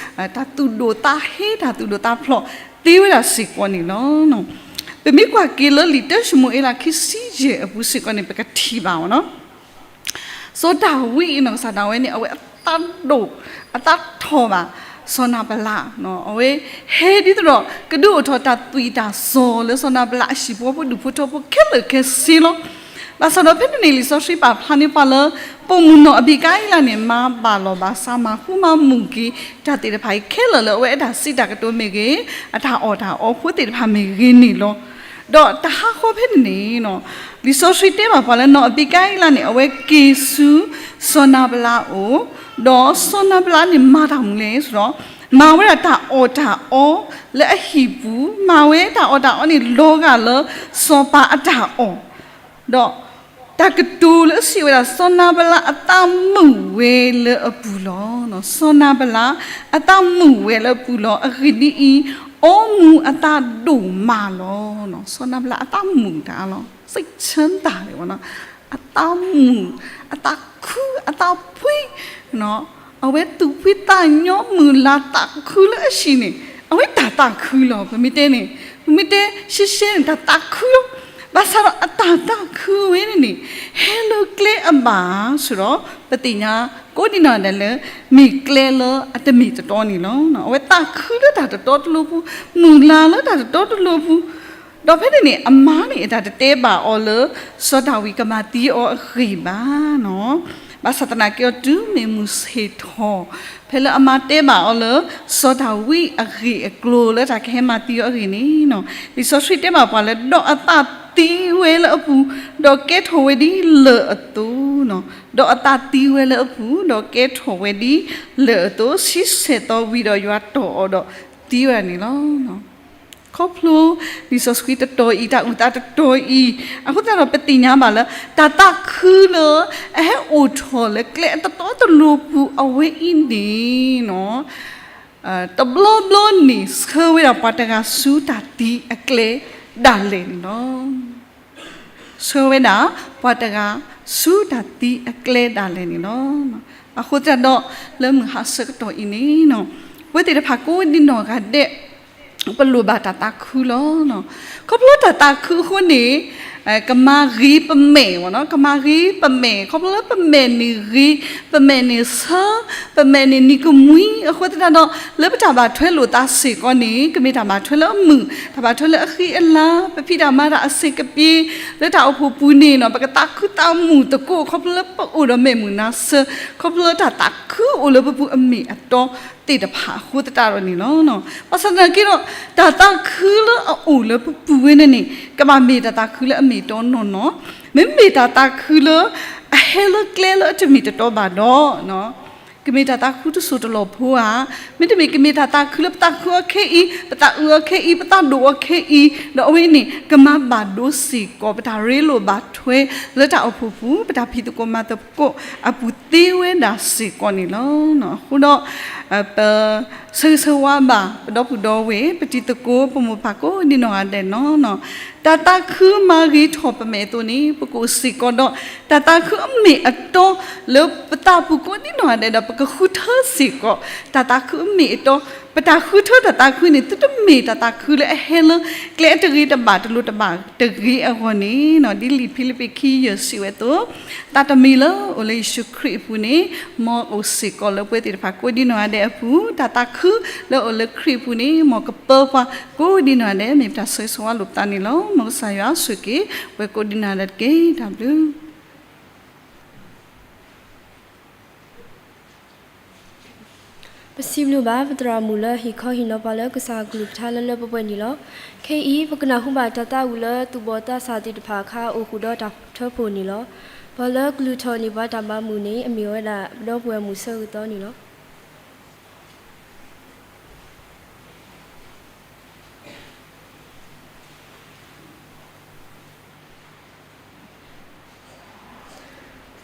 တၢ်သူၣ်ဒိၣ်သးဟ့ တၢ်သူၣ်ဒိၣ်သးဖျိးသ့ဝဲဒၣ်စ့ၢ်ကီးန့ၣ်လီၤ. ပမ့ၢ်ကွၢ်က့ၤလၢလံာ်တၢၡမူၤအ့လးခံဆံယဲၢ်အပူၤစ့ၢ်ကီးန့ၣ် ပကထံၣ်ဘၣ်မ့ၢ်နီၤ စီၤဒၤဝံးအနီၢ်ကစၢ်ဒၣ်ဝဲန့ၣ် အဝဲအသးဒိၣ် အသးထီၣ်ဘၣ် စီၤနၤဘလး အဝဲ ဟဲဒ်သိးဒီး ကဒုးအိၣ်ထီၣ်တၢ်သွံၣ်တၢ်စီၤလၢစီၤနၤဘလးအဟံၣ်ဖိဃီဖိဒူၣ်ဖိထၢဖိခဲလၢာ်ခဲဆ့လီၤ. ဘၣ်ဆၣ်ဒီးဖဲန့ၣ်န့ၣ် လံာ်စီဆှံပာ်ဖျါန့ၢ်ပှၤလၢ ပိာ်မုၣ်နီၢ်အဘံကၤအံလးန့ၣ် မၤဘၣ်လီၤဘၣ်စးမၤဃူမၤမုာ်က့ၤ တၢ်သ့ၣ်တဖၣ်အံၤခဲလၢာ်လၢအဝဲအတၢ်စံးတၢ်ကတိၤမ့ၢ်ဂ့ၤ အတၢ်အီၣ်တၢ်အီဖိသ့ၣ်တဖၣ်မ့ၢ်ဂ့ၤန့ၣ်လီၤ. ဒီးတဟးဃီဖဲန့ၣ်န့ၣ် လံာ်စီဆှံတဲဘၣ်ပှၤလၢနီၢ်အဘံကၤအံလးန့ၣ် အဝဲက့ၤဆူ စီၤနၤဘလးအအိၣ်, ဒီးစီၤနၤဘလးန့ၣ်မၤတၢ်မနုၤလဲၣ်ဆိုတော့ မၤဝဲဒၣ်တၢ်အီၣ်တၢ်အီလၢအဟံၣ်ပူၤ, မၤဝဲတၢ်အီၣ်တၢ်အီန့ၣ် လီၤဂာ်လၢစီၤပၤအတၢ်အီၣ်, ဒီး တၢ်ကတိၤလၢအစံးဝဲဒၣ် စီၤနၤဘလးအသးမုာ်ဝဲလၢအပူၤလီၤ. စီၤနၤဘလးအသးမုာ်ဝဲလၢအပူၤလီၤ. အဂ့ၢ်ဒ်အံၤ, အီမူၤအသးဒိၣ်မးလီၤ. စီၤနၤဘလးအသးမုာ်တၢ်လီၤ, စိတ်ချမ်းသာ လီၤ. အသးမုာ်, အသးခု, အသးဖှံ, အဝဲသူၣ်ဖှံသးညီမုာ်လၤသးခုလၢအဟံၣ်န့ၣ် အဝဲတၢ်သးခုလီၤ. ပမ့ၢ်တဲန့ၣ်, ပမ့ၢ်တဲရှဲရှဲန့ၣ် တၢ်သးခုလီၤ. ဘၣ်ဆၣ်ဒီးအတၢ်သးခုဝဲန့ၣ်န့ၣ် ဟဲလၢကျဲအဘၣ်, ဆိဒီး ပသ့ၣ်ညါကိးဒံနီၢ်ဒဲးလၢ မ့ၢ်ကျဲလၢအတမ့ၢ်တတီန့ၣ်လီၤ. အဝဲသးခုလၢတၢ်တတီတလိၤပူၤ, မုာ်လၤလၢတၢ်တတီတလိၤပူၤ, ဒီးဖဲန့ၣ်န့ၣ် အမါန့ၣ် အတၢ်တတဲဘၣ်အီၤလၢ စီၤဒၤဝံးကမၤသံအီၤအဂ့ၢ်ဘၣ်. ဘၣ်ဆၣ်သနာ်က့ဒီး တုၤမ့ၢ်မုၢ်ဆ့ၣ်ထီၣ် ဖဲလၢအမါတဲဘၣ်အီၤလၢ စီၤဒၤဝံးအဂ့ၢ်အကျိၤလၢတၢ်ကဟဲမၤသံအီၤအဂ့ၢ်န့ၣ်, လံာ်စီဆှံတဲဘၣ်ပှၤလၢ ဒီးအသးသံဝဲလၢအပူၤ, ဒီးကဲထီၣ်ဝဲဒ်လၢၢ်အသိး, ဒီးအသးသံဝဲလၢအပူၤ, ဒီးကဲထီၣ်ဝဲဒ်လၢၢ်အသိး, ဆံဆဲၣ်သီဝံၤဒီးယွၤတီၢ်အီၤဒီးသံဝဲဒၣ်န့ၣ်လီၤ. ခီဖျိ လံာ်စီဆှံတတီၤအံၤ တၢ်အုၣ်သးတတီၤအံၤ အဃိသတးဒီး ပသ့ၣ်ညါဘၣ်လၢ တၢ်သးခုလၢ အဟဲအိၣ်ထီၣ်လၢကျဲအတတီတလိၤပူၤအဝဲအံၤန့ၣ် တဘျီဘျီန့ၣ် ဆှၢဝဲဒၣ်ပှၤတဂၤဆူတၢ်သံအကျဲဒၣ်လဲာ်န့ၣ်လီၤ. ဆှၢဝဲဒၣ် ပှၤတဂၤဆူတၢ်သံအကျဲဒၣ်လဲာ်န့ၣ်လီၤ. အဃိသတးဒီး လၢမုၢ်ဟါဆၢကတီၢ်အံၤန့ၣ် ပဝဲသ့ၣ်တဖၣ်ကိးဒံနီၢ်ဂၤဒဲး ပလိၣ်ဘၣ်တၢ်သးခုလီၤ. ခီဖျိတၢ်သးခုအဃိန့ၣ် ကမၤဂ့ၤပမဲာ်, ကမၤဂ့ၤပမဲာ်, ခီဖျိလၢပမဲာ်န့ၣ်ဂ့ၤ, ပမဲာ်န့ၣ်ဆၢ, ပမဲာ်န့ၣ်နံၤကမှံ, အဃိသတးဒီး လၢပတၢ်ဘၣ်ထွဲလိာ်သးစ့ၢ်ကီးန့ၣ် ကမ့ၢ်တၢ်ဘၣ်ထွဲလၢအမုာ်, တၢ်ဘၣ်ထွဲလၢအဃံအလၤ, ပဖံးတၢ်မၤတၢ်အဆင်ကပ့ၤ, လၢတၢ်အိၣ်ဖှိၣ်ပူၤန့ၣ် ပကသးခုသးမုာ်သကိး ခီဖျိလၢပအိၣ်ဒီးမဲာ်မုာ်နါဆၢ, ခီဖျိလၢတၢ်သးခုအိၣ်လၢပပူၤအမ့ၢ်အတီသ့ၣ်တဖၣ်အဃိသတးဒီးန့ၣ်လီၤ. ဘၣ်ဆၣ်သနာ်က့ဒီး တၢ်သးခုလၢအအိၣ်လၢပပူၤဝဲန့ၣ်န့ၣ် ကဘၣ်မ့ၢ်တၢ်သးခုလၢအမ့ၢ်အတီနီၢ်နီၢ်, မ့မ့ၢ်တၢ်သးခုလၢ အဟဲလၢကျဲလၢအတမ့ၢ်တတီဘၣ်ဒီး ကမ့ၢ်တၢ်သးခုတစိၢ်တလီၢ်ဖိဧါ, မ့တမ့ၢ်ကမ့ၢ်တၢ်သးခုလၢပသးခုအီၤခဲအံၤ, ပသးအုးအီၤခဲအံၤ, ပသးဒိၣ်အီၤခဲအံၤ, ဒီးအဝဲန့ၣ် ကမၤဘၣ်ဒိစ့ၢ်ကီး ပတၢ်ရ့လိာ်ဘၣ်ထွဲလၢတၢ်အိၣ်ဖှိၣ်ပူၤ, ပတၢ်ဖံးသကိးမၤသကိးအပူၤသ့ဝဲဒၣ်စ့ၢ်ကီးန့ၣ်လီၤ. အဃိဒီး ပ ဆၢဂ့ၤဆၢဝါဘၣ် ပဒီပုၢ်ဒီဝဲၢ်, ပတံၤသကိး ပမိၢ်ပၢ်ကိးဒံနီၢ်ဂၤဒဲးနီၢ်, တၢ်သးခုမၤဂ့ၤထီၣ်ပမဲာ်အသိးန့ၣ် ပကအိၣ်စ့ၢ်ကီးဒီး တၢ်သးခုအမ့ၢ်အတီလၢပသးပူၤကိးဒံနီၢ်ဂၤဒဲးဒီး ပကဃုထၢစ့ၢ်ကီး တၢ်သးခုအမ့ၢ်အတီ, ပတၢ်ဃုထၢတၢ်သးခုန့ၣ် သုတမ့ၢ်တၢ်သးခုလၢအဟဲလၢကျဲအတဂ့ၤတဘၣ်တလိၤတဘၣ်တဂ့ၤအဂီၢ်န့ၣ်, ဒ်လံာ်ဖံလံးပံးခံယဲၢ်စံးဝဲအသိး, သးတမံၤလၢအိၣ်လၢယ့ၣ်ၡူးခရံာ်အပူၤန့ၣ် မ်အအိၣ်စ့ၢ်ကီးလၢပဝဲသ့ၣ်တဖၣ်ကိးဒံနီၢ်ဂၤဒဲးအပူၤ, တၢ်သးခုလၢအိၣ်လၢခရံာ်အပူၤန့ၣ် မ်ကပၢပှၤကိးဒံနီၢ်ဂၤဒဲး, မ့ၢ်ပတၢ်ဆၢဂ့ၤဆၢဝါလိာ်ပသးန့ၣ်လီၤ. မ်ကစၢ်ယွၤဆိၣ်ဂ့ၤ ပှၤကိးဒံနီၢ်ဂၤဒဲးတက့ၢ်. တၢ်ဘျုး ပစံးဘျုးဘၣ် ပသရၣ်မုၣ်လၢဟ့ၣ်ခီဟ့ၣ်နီၤပှၤလၢကစၢ်အကလုၢ်ကထါလၢလၢပှဲၤပှဲၤန့ၣ်လီၤ. ခဲအံၤ ပကနၢ်ဟူဘၣ်တၢ်သးဝံၣ်လၢသူၣ်ဘီၣ်သးစၢ်သ့ၣ်တဖၣ်အခါ အိၣ်ဃုာ်ဒီးတၢ်ထၢဖှိၣ်န့ၣ်လီၤ. ပှၤလၢကလုၢ်ထီၣ်န့ၢ်ပှၤတၢ်မၤမုာ်န့ၣ် အမ့ၢ်ဝဲဒၣ် ပဒီပုၢ်ဝဲၢ်မုၣ်ဆၢဂ့ၤသီန့ၣ်လီၤ.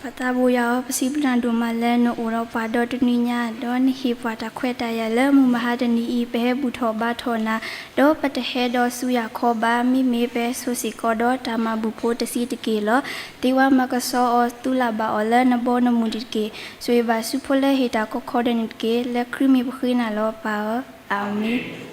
ပၢ်သးဘိယွၤဧၢ, ပစံးဘျုးနၤဒိၣ်မးလၢနအိၣ်ဒီးပှၤဒီတနွံညါ, ဒီးနဟ့ၣ်ပှၤတၢ်ခွဲးတၢ်ယာ်လၢမုၢ်မဟါတနံၤအံၤ, ပဟဲဘူၣ်ထီၣ်ဘါထီၣ်နၤ, ဒီးပတဟဲဒီးဆူယၤခီဘၣ်, မ့မ့ၢ်ပဟဲဆိၣ်စ့ၢ်ကီးဒီးတၢ်မၤဘူၣ်ဖိတဆံးတက့ၢ်လီၤ. သ့ဝဲမၤကဆှီအီၤသူလၢ်ဘၣ်အီၤလၢနဘီနမုၢ်တက့ၢ်. ဆိၣ်ဂ့ၤဘၣ်ဆူဖိလၢဟ့ၣ်တၢ်ကီခီဒဲးန့ၣ်တက့ၢ်. လၢခရံာ်မံၤပဃ့နၤလီၤပၢ်ဧၢ, အၤမ့ၣ်.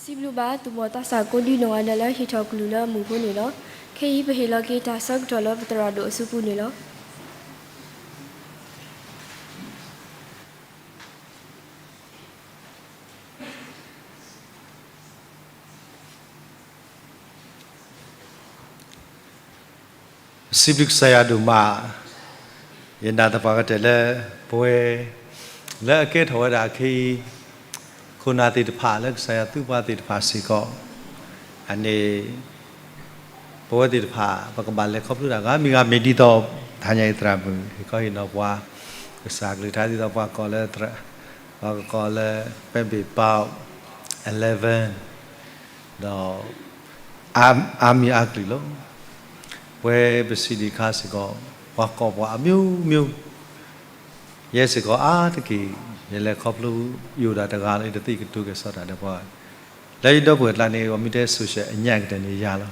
စံးဘျုးဘၣ်သုးမီၤသးစၢ်ကိးဒံနီၢ်ဂၤဒဲးလၢဟ့ၣ်ထီၣ်ကလုၢ်လၢမူခိၣ်န့ၣ်လီၤ. ခဲအံၤပဟ့ၣ်လီၤက့ၤတၢ်ဆၢကတီၢ်လၢပသရၣ်ဒိၣ်အစုပူၤန့ၣ်လီၤ. စံးဘျုးကစၢ်ယွၤဒိၣ်မး, ယနာ်သပှၢ်ကတၢၢ်လၢ ပဝဲ လၢအကဲထီၣ်ဝဲဒၣ်ခဲအံၤ ခိၣ်နၢ်သ့ၣ်တဖၣ်လၢကစၢ်ယွၤသူပှၤသ့ၣ်တဖၣ်စ့ၢ်ကီး, အန့ၣ် ပဝဲသ့ၣ်တဖၣ် ပကဘၣ်လဲၤခီဖျိတၢ်ဂ့ၤမံၤဂ့ၤမံၤဒ်သိး တဟါညါအံၤသရၣ်မုၣ် ဟ့ၣ်ခီဟ့ၣ်နီၤပှၤ ကစၢ်ကလုၢ်ကထါဒ်သိးပှၤကိးလၢ ပှၤကကိးလၢ ပဲဘ့ၣ်ပီး eleven ဒီး အါမံၤအါကလုာ်လီၤ. ပဝဲပစံးဒံးခါစ့ၢ်ကီး ပှၤကိးပှၤအမျိုးမျိုး, ယဲစ့ၢ်ကီးအါတက့ၢ် ယလဲၤခီဖျိယိၣ်ဒၣ်တဂၤလၢယတသံၣ်ကတိၤက့ၤစီတၢ်ဒီးပှၤ လၢယဒီပုၢ်ဝဲၢ်ကျါန့ၣ် ပှၤမ့ၢ်တဲ social အညါကတၢၢ်န့ၣ်ယၤလီၤ.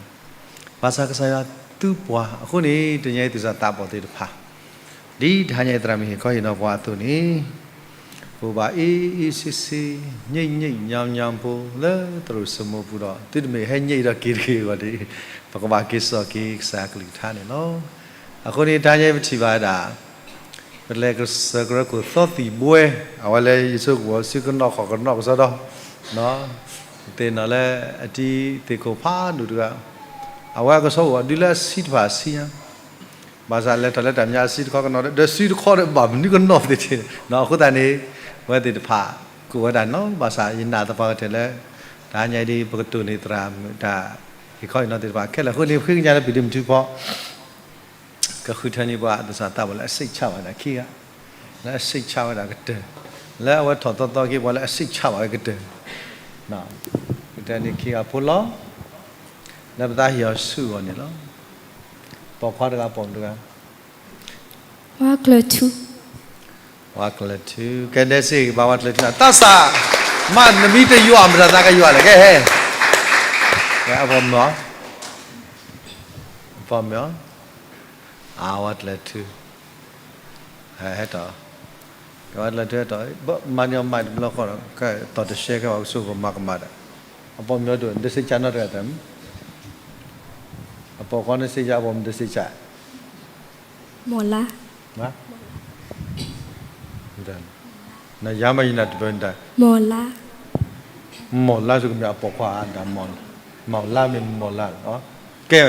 ဘၣ်ဆၣ်ကစၢ်ယွၤသူပှၤအဃိန့ၣ် တနံၤအံၤသ့ၣ်စးသးဘီၣ်သ့ၣ်တဖၣ် ဒ်တဟါညါအံၤသရၣ်မုၣ်ဟ့ၣ်ခီဟ့ၣ်နီၤပှၤအသိးန့ၣ် ပကဘၣ်အ့အ့ဆ့ဆ့ ညံးညံးညါညါဖိလၢသရိာ်စိမိပူၤဒီး သုတမ့ၢ်ဟဲညံးဒီးက့ၤတဂ့ၤအဂီၢ်န့ၣ် ပကဘၣ်က့ၤစိာ်က့ၤကစၢ်အကလုၢ်ကထါန့ၣ်လီၤ. အဃိန့ၣ် တဟါညါအံၤပထံၣ်ဘၣ်ဝဲဒၣ် ပလဲၤကစၢၢ်ကရၢခိၣ်သီသံၣ်ဘှဲ အဝဲလၢယဆိကမိၣ်ဆံကနီၣ်ဃိးကနီၣ်ကစီဒီ သ့ၣ်နီၣ်လၢအတံၤသ့ၣ်ခိၣ်ဖးဒိၣ်တဂၤ အဝဲအကဆှီအိၣ်ဒုးလၢအဆံတဖၣ်အဆံညါ ဘၣ်ဆၣ်လဲၤထီၣ်လၢတၢ်မဲာ်ညါအဆံတခီကနီၣ် ဒီးဆံတခီဒီးဘၣ်မနုၤကနီၣ်သ့ၣ်တဖၣ်န့ၣ်လီၤ. အဃိသတးန့ၣ် ပဝဲသ့ၣ်တဖၣ် ကအိၣ်ဝဲဒၣ်န့ၣ်လီၤ. ဘၣ်ဆၣ်ယနာ်သပှၢ်ကတၢၢ်လၢ တဟါညါအံၤဒ် ပကတိၢ်န့ၢ်သရၣ်မုၣ်တၢ်ဟ့ၣ်ခီဟ့ၣ်နီၤသ့ၣ်တဖၣ်ခဲလၢာ်အဃိန့ၣ် ပဃ့ကညးလၢပံၤဒ့မုၣ်ထူဖီ ကဃုထၢန့ၢ်ပှၤသးစၢ်သးဘီၣ်လၢအစိတ်ချဝဲဒၣ်ခံဂၤ, လၢအစိတ်ချဝဲဒၣ်ကတၢၢ်, လၢအဝဲထီၣ်သီသီက့ၤပှၤလၢအစိတ်ချဘၣ်ဝဲကတၢၢ်, ကတၢၢ်န့ၣ်ခံဂၤဖိလီၤ. လၢပသးဟ့ၣ်အီၤဆူအဂီၢ်န့ၣ်လီၤ. ပိာ်ခွါတဂၤ ပိာ်မုၣ်တဂၤ, ဝါကျၢၤထူ, ဝါကျၢၤထူ, ကဲဒဲစ့ၢ်ကီးဘၣ်ဝါကျၢၤထူန့ၣ် သးစၢ်, မ့ၢ်နမံၤတယွၤမတၤသးကယွၤလဲၣ် ကဲဟဲ, ကဲအပိာ်မုၣ်, အပိာ်မုၣ်, အဝါကျၢၤထူ ဟဲထီၣ်, ကဲဝဲကျၢၤထူဟဲထီၣ်, မၤန့ၢ်အီၤမးတဘျီဃီဒီး ကဲသိးတရှဲကဲဝဲကဆိကမိၣ်မၤကမၣ်ဒီး, အပိာ်မုၣ်ဒိၣ် နတစံးကၢ်နီတဂၤတၢ်မံၤ, အပိာ်ခွါနစံးကၢ် အပိာ်မုၣ်တစံးကၢ်, မီၢ်လါ, နယါမးယနၢ်တပၢၢ်နတၢ်, မီၢ်လါ, မီၢ်လါဆိကမ့ၢ်အပိာ်ခွါဒၣ်, မီၢ်လါမ့ၢ်မီၢ်လါ, ကဲ,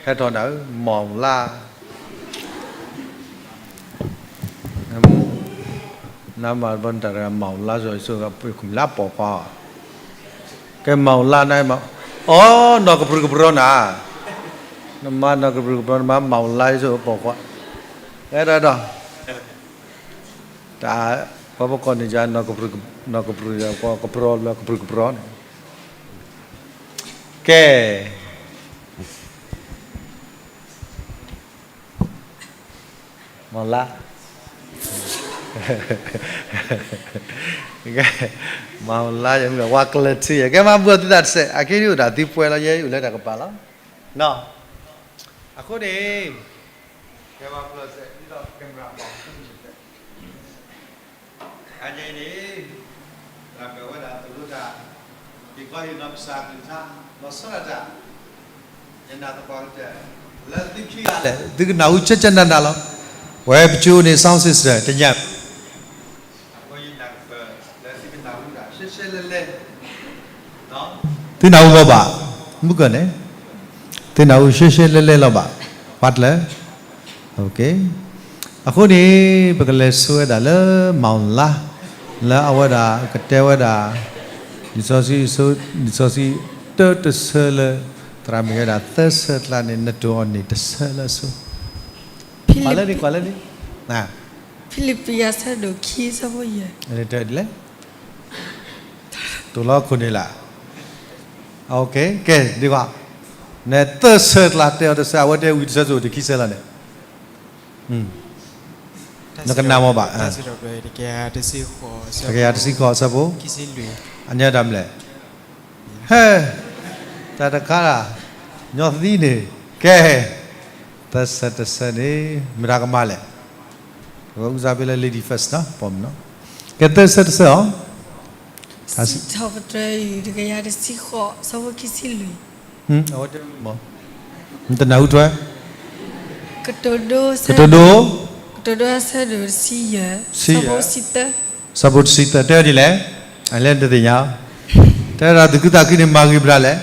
ဟဲထီၣ်နၤဧၢ, မီၢ်လါ နမၤဘၣ်နတၢ်တဂၤ မီၢ်လါဆိဆိကမ့ၢ်လၢအပိာ်ခွါ, ကဲမီၢ်လါန့ၣ်မး, အိ, နီၢ်ကပြုၢ်ကပြီၤနၤ, နမၤနီၢ်ကပြုၢ်ကပြီၤ နမၤမီၢ်လါဆိအပိာ်ခွါ, အဲဒၣ်ဒီး တၢ်, ပှၤပကိးန့ၣ်ယါ နီၢ်ကပြုၢ်, နီၢ်ကပြုၢ် ကပြီၤလၢကပြုၢ်ကပြီၤန့ၣ်, ကဲ, မီၢ်လါ, မီၢ်လါ ယမ့ၢ်ဝါကျၢၤထူယဲ ကဲမၤဘၣ်သုသးတစဲး အက့ၢ်ဒ်အိၣ်ဒၣ်သုပှဲၤလီၤ ယဲအိၣ်လၢတၢ်ကပၤလီၤ, နီၢ်, အဃိန့ၣ် ကဲမၤဘၣ်သုသး ဒ်သိး camera ဘၣ် အန့ၣ်န့ၣ် တၢ်ကဝဲဒၣ်သိၣ်လိတၢ် ဟ့ၣ်ခီဟ့ၣ်နီၤကစၢ်ကလုၢ်ကထါ လီၤဆီဒၣ်တၢ် ယနာ်သပှၢ်ကတၢၢ် လၢသုခံဂၤလဲၣ် သုကနၢ်ဟူကၠၢကၠၢနးနးလီၤ. ဝဲပကၠိန့ၣ် sound system တညါ အဃိယနာ်ကပၢၢ်လၢသုကနၢ်ဟူတၢ်ရှဲရှဲလဲလဲ သုနၢ်ဟူလီၤဘၣ် မုၢ်ကၢၢ်န့ၣ် သုနၢ်ဟူရှဲရှဲလဲလဲလီၤဘၣ် ပှၤတလၢ အဃိန့ၣ် ပကလဲၤဆိဝဲဒၣ်လၢ မီၢ်လါ လၢအဝဲဒၣ်ကတဲဝဲဒၣ် လံာ်စီဆှံ လံာ်စီဆှံတၢတဆၢလၢ သရၣ်မုၣ်ဝဲဒၣ်သၢဆၢကျါန့ၣ် နတိၢ်အီၤန့ၣ်တဆၢလၢအဆိ ကွၢ်လၢန့ၣ် ကွၢ်လၢန့ၣ် ဖံလံးပံး အဆၢဒိၣ်ခံ အဆၢဖိယဲၢ် လဲၣ် တိၢ်လီၤခိၣ်န့ၣ်လၢ် ကဲ ဒ်ကွၢ် နသၢဆၢကျါတဲအီၤတဆၢ အဝဲတဲဝံၤတဆၢစိၤတခံဆၢလီၤန့ၣ် နကနၣ်မ့ၢ်ဘၣ် တကယၤတဆံဃိး အဆၢဖိ အန့ၣ်တၢ်မနုၤလဲၣ် ဟဲ တၢ်တခါ ညီသံန့ၣ် ကဲ သၢဆၢတဆၢန့ၣ် မတၤကမၤလဲၣ် အဝဲဦးစားပေးလၢ lady first နီၤ ပိာ်မုၣ်နီၤ ကဲသၢဆၢတဆၢအီၤ စံးထီၣ်ပတြၢၤ တကယၤတဆံဃိး ဆၢဖိခံဆံလွံၢ်, တနၢ်ဟူထွဲ, ကတိၤဒိ, ကတိၤဒိ, ကတိၤဒိ အဆၢဒိၣ်တဆံယဲၢ်, ဆၢဖိတဆံသၢ, ဆၢဖိတဆံသၢ တဲဒ်လဲၣ်, အလဲၣ်တသ့ၣ်ညါ, တဲဒၣ်သူၣ်ခုသးခုန့ၣ် မၤဂ့ၤပတၢ်လဲၣ်,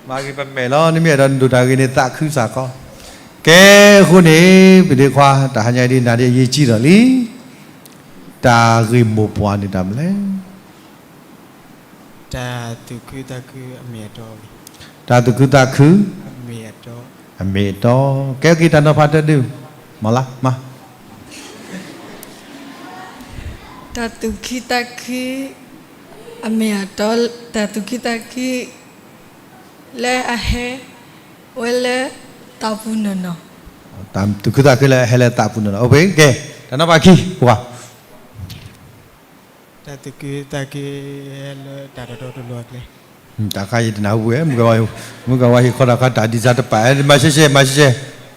မၤဂ့ၤပမဲာ်လီၤ, နမ့ၢ်အဲၣ်ဒိးဒိၣ်တၢ်ဂ့ၤန့ၣ် သးခုစ့ၢ်ကီး, ကဲအဃိန့ၣ် ပဒ့ခွါ တဟါညါဒ်နၤဒ်အရေးကြီးလီၤလံ တၢ်ဂ့ၢ်မိၢ်ပှၢ်န့ၣ်တၢ်မနုၤလဲၣ်. တၢ်သူၣ်ခုသးခုအမ့ၢ်အတီ, တၢ်သူၣ်ခုသးခု အမ့ၢ်အတီ, ကဲက့ၤတၢ်နီၤဖးတဒု, မၤလၢ်, မၤ တၢ်သူၣ်ခုသးခု အမ့ၢ်အတီ, တၢ်သူၣ်ခုသးခု လၢအဟဲဝဲလၢသးပူၤနီၢ်နီၢ်, တၢ်သူၣ်ခုသးခုလၢအဟဲလၢသးပူၤနီၢ်နီၢ်, ကဲ, တၢ်နီၤဖးခံ, ပှၤ တၢ်သူၣ်ခုသးခုလၢတၢ်တတီတလိၤအကျဲ, တၢ်ခါယတနၢ်ဟူဝဲ, မုၢ်ကဝါဟ့ၣ်ခီတၢ်ခါတၢ်ဒ်စးတပာ်, မၤရှဲရှဲ မၤရှဲရှဲ,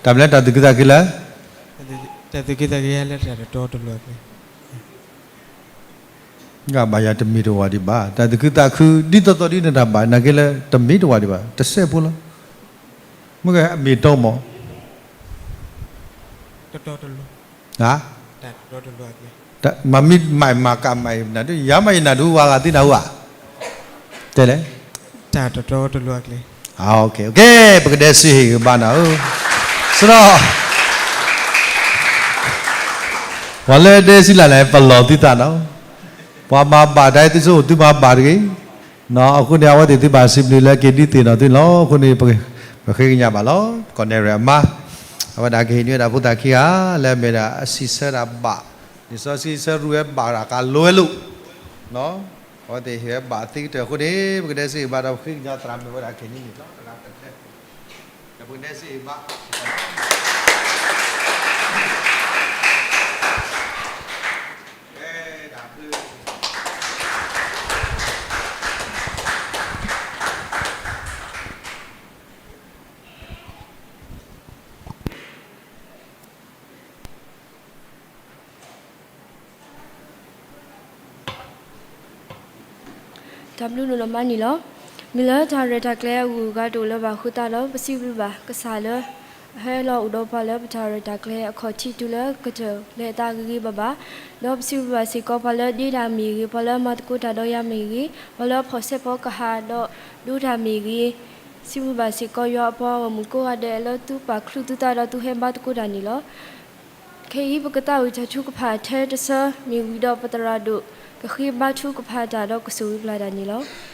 တၢ်မနုၤလဲၣ် တၢ်သူၣ်ခုသးခုလၢ တၢ်သူၣ်ခုသးခုလၢတၢ်တတီတလိၤအကျဲ, ဂၤဘၣ်ယၤတမ့ၢ်တဝၤဒံးဘၣ်, တၢ်သူၣ်ခုသးခု ဒ်သိးသိးဒ်နတၢ်ဘၣ် နာ်က့လၢတမ့ၢ်တဝၤဒံးဘၣ်, တစဲးဖိလီၤ, မ့ၢ်ဂ့ၤအမ့ၢ်တီမး တတီတလိၤ, မၤမံမၤမၤကမၤအံၤနဒုး, ယၤမးယနၢ်ဒုး ဝၤဂၤသုနၢ်ဟူဧါ, တဲလဲၣ်, တၢ်တတီတလိၤအကျဲ, ကဲ, ပကဒဲစ့ဟ့ၣ်ဂ့ၤဘၣ်နၤဧၢ, စရီ, ပှၤလၢဒဲစံလၢ်န့ၣ် ပလီၢ်သုသးနီၤ, ပှၤမၤဘၣ်တၢ်သုဆိ သုမၤဘၣ်တဂ့ၤ အဃိန့ၣ် အဝဲသ့ၣ်သုဘၣ်စံးဘျုးလၢက့ၤဒုးသ့ၣ်နီၣ်သုလီၤ. အဃိန့ၣ် ပဃ့ကညးဘၣ်လီၤ. ကီၢ်နဲၣ်ရွဲၣ်အမါ အဝဲဒၣ်ကဟ့ၣ်နွံဝဲဒၣ်ဖိသၣ်ခံဂၤ လၢအမ့ၢ်ဒၣ်အစံးဆၢဒၣ်ဘၣ် လံာ်စီဆှံဆၢရူၢ်ဝဲဘၣ်ရၣ်ကလိဝဲလိာ် အဝဲသ့ၣ်ဟ့ၣ်ဝဲဘၣ်သ့ကတၢၢ်အဃိန့ၣ် ပကဒဲစ့ဟ့ၣ်ဘၣ်ဒီးပဃ့ကညးသရၣ်မုၣ်ဝဲဒၣ်က့ၤနံၤန့ၣ်လီၤ. ဒီးပကဒဲစ့ဟ့ၣ်ဘၣ်တၢ်ဘျုးနုာ်လီၤမးန့ၣ်လီၤ. မ့ၢ်လၢတၢ်ရဲၣ်တၢ်ကျဲၤအဂုၤအဂၤတအိၣ်လၢၤဘၣ်အဃိသတးဒီး ပစံးဘျုးဘၣ်ကစၢ်လၢ အဟဲလီၤအိၣ်ဒီးပှၤလၢပတၢ်ရဲၣ်တၢ်ကျဲၤအခီၣ်ထံးတုၤလၢကတၢၢ်လၢအသးဂ့ၤဂ့ၤဘၣ်ဘၣ်, ဒီးပစံးဘျုးဘၣ်စ့ၢ်ကီးပှၤလၢဒ့တၢ်မ့ၢ်ဂ့ၤ, ပှၤလၢမၤသကိးတၢ်ဒီးယၤမ့ၢ်ဂ့ၤ, ပှၤလၢဖီၣ်ဆဲးဖီၣ်ကဟၣ်ဒီးဒိတၢ်မ့ၢ်ဂ့ၤ, စံးဘျုးဘၣ်စ့ၢ်ကီးယွၤအပှၤဂီၢ်မုၢ်ကိးဂၤဒဲးလၢသုပာ်ချုးသုသးဒီးသုဟဲဘါသကိးတၢ်န့ၣ်လီၤ. ခဲအံၤပကသးဝံၣ်တၢ်ထုကဖၣ်ထဲတဆၢ မ့ၢ်ဝံၤဒီးပသရၣ်ဒိၣ် ကဃ့ဘါထုကဖၣ်တၢ်ဒီးကဆိၣ်ဂ့ၤပျၢ်တၢ်န့ၣ်လီၤ.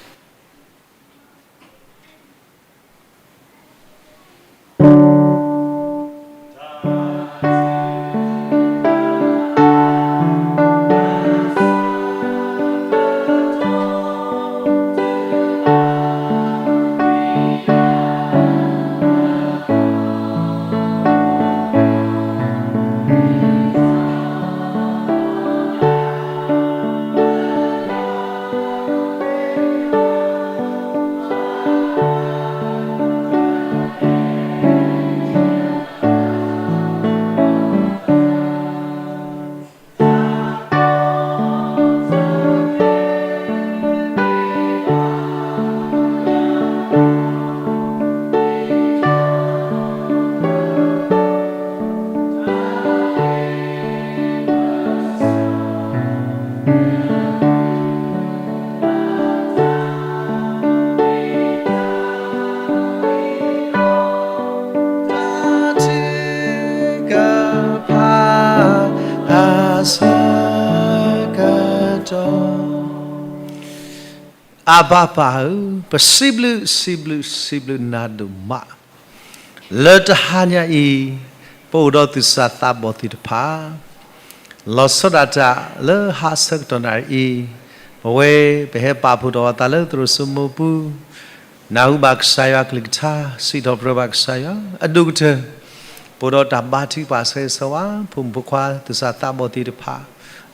အဘၣ်ပၢ်ဧၢ, ပစံးဘျုး စံးဘျုး စံးဘျုးနၤဒိၣ်မး လၢတဟါညါအံၤ ပအိၣ်ဒီးသူၣ်စၢ်သးဘီၣ်သ့ၣ်တဖၣ် လီၤဆီဒၣ်တၢ်လၢဟါအဆၢကတီၢ်နၣ်ရံၣ်အံၤ, ပဝဲပဟဲပာ်ဖှိၣ်ထီၣ်အသးလၢသရိာ်စိမိပူၤ, နၢ်ဟူဘၣ်ကစၢ်ယွၤအကလုၢ်ကထါ, စံးထီၣ်ပတြၢၤဘၣ်ကစၢ်ယွၤအဒိၣ်ကတၢၢ်, ပအိၣ်ဒီးတၢ်ဘါထုကဖၣ်ဆၢဂ့ၤဆၢဝါ, ဖိမုၣ်ဖိခွါသူၣ်စၢ်သးဘီၣ်သ့ၣ်တဖၣ်,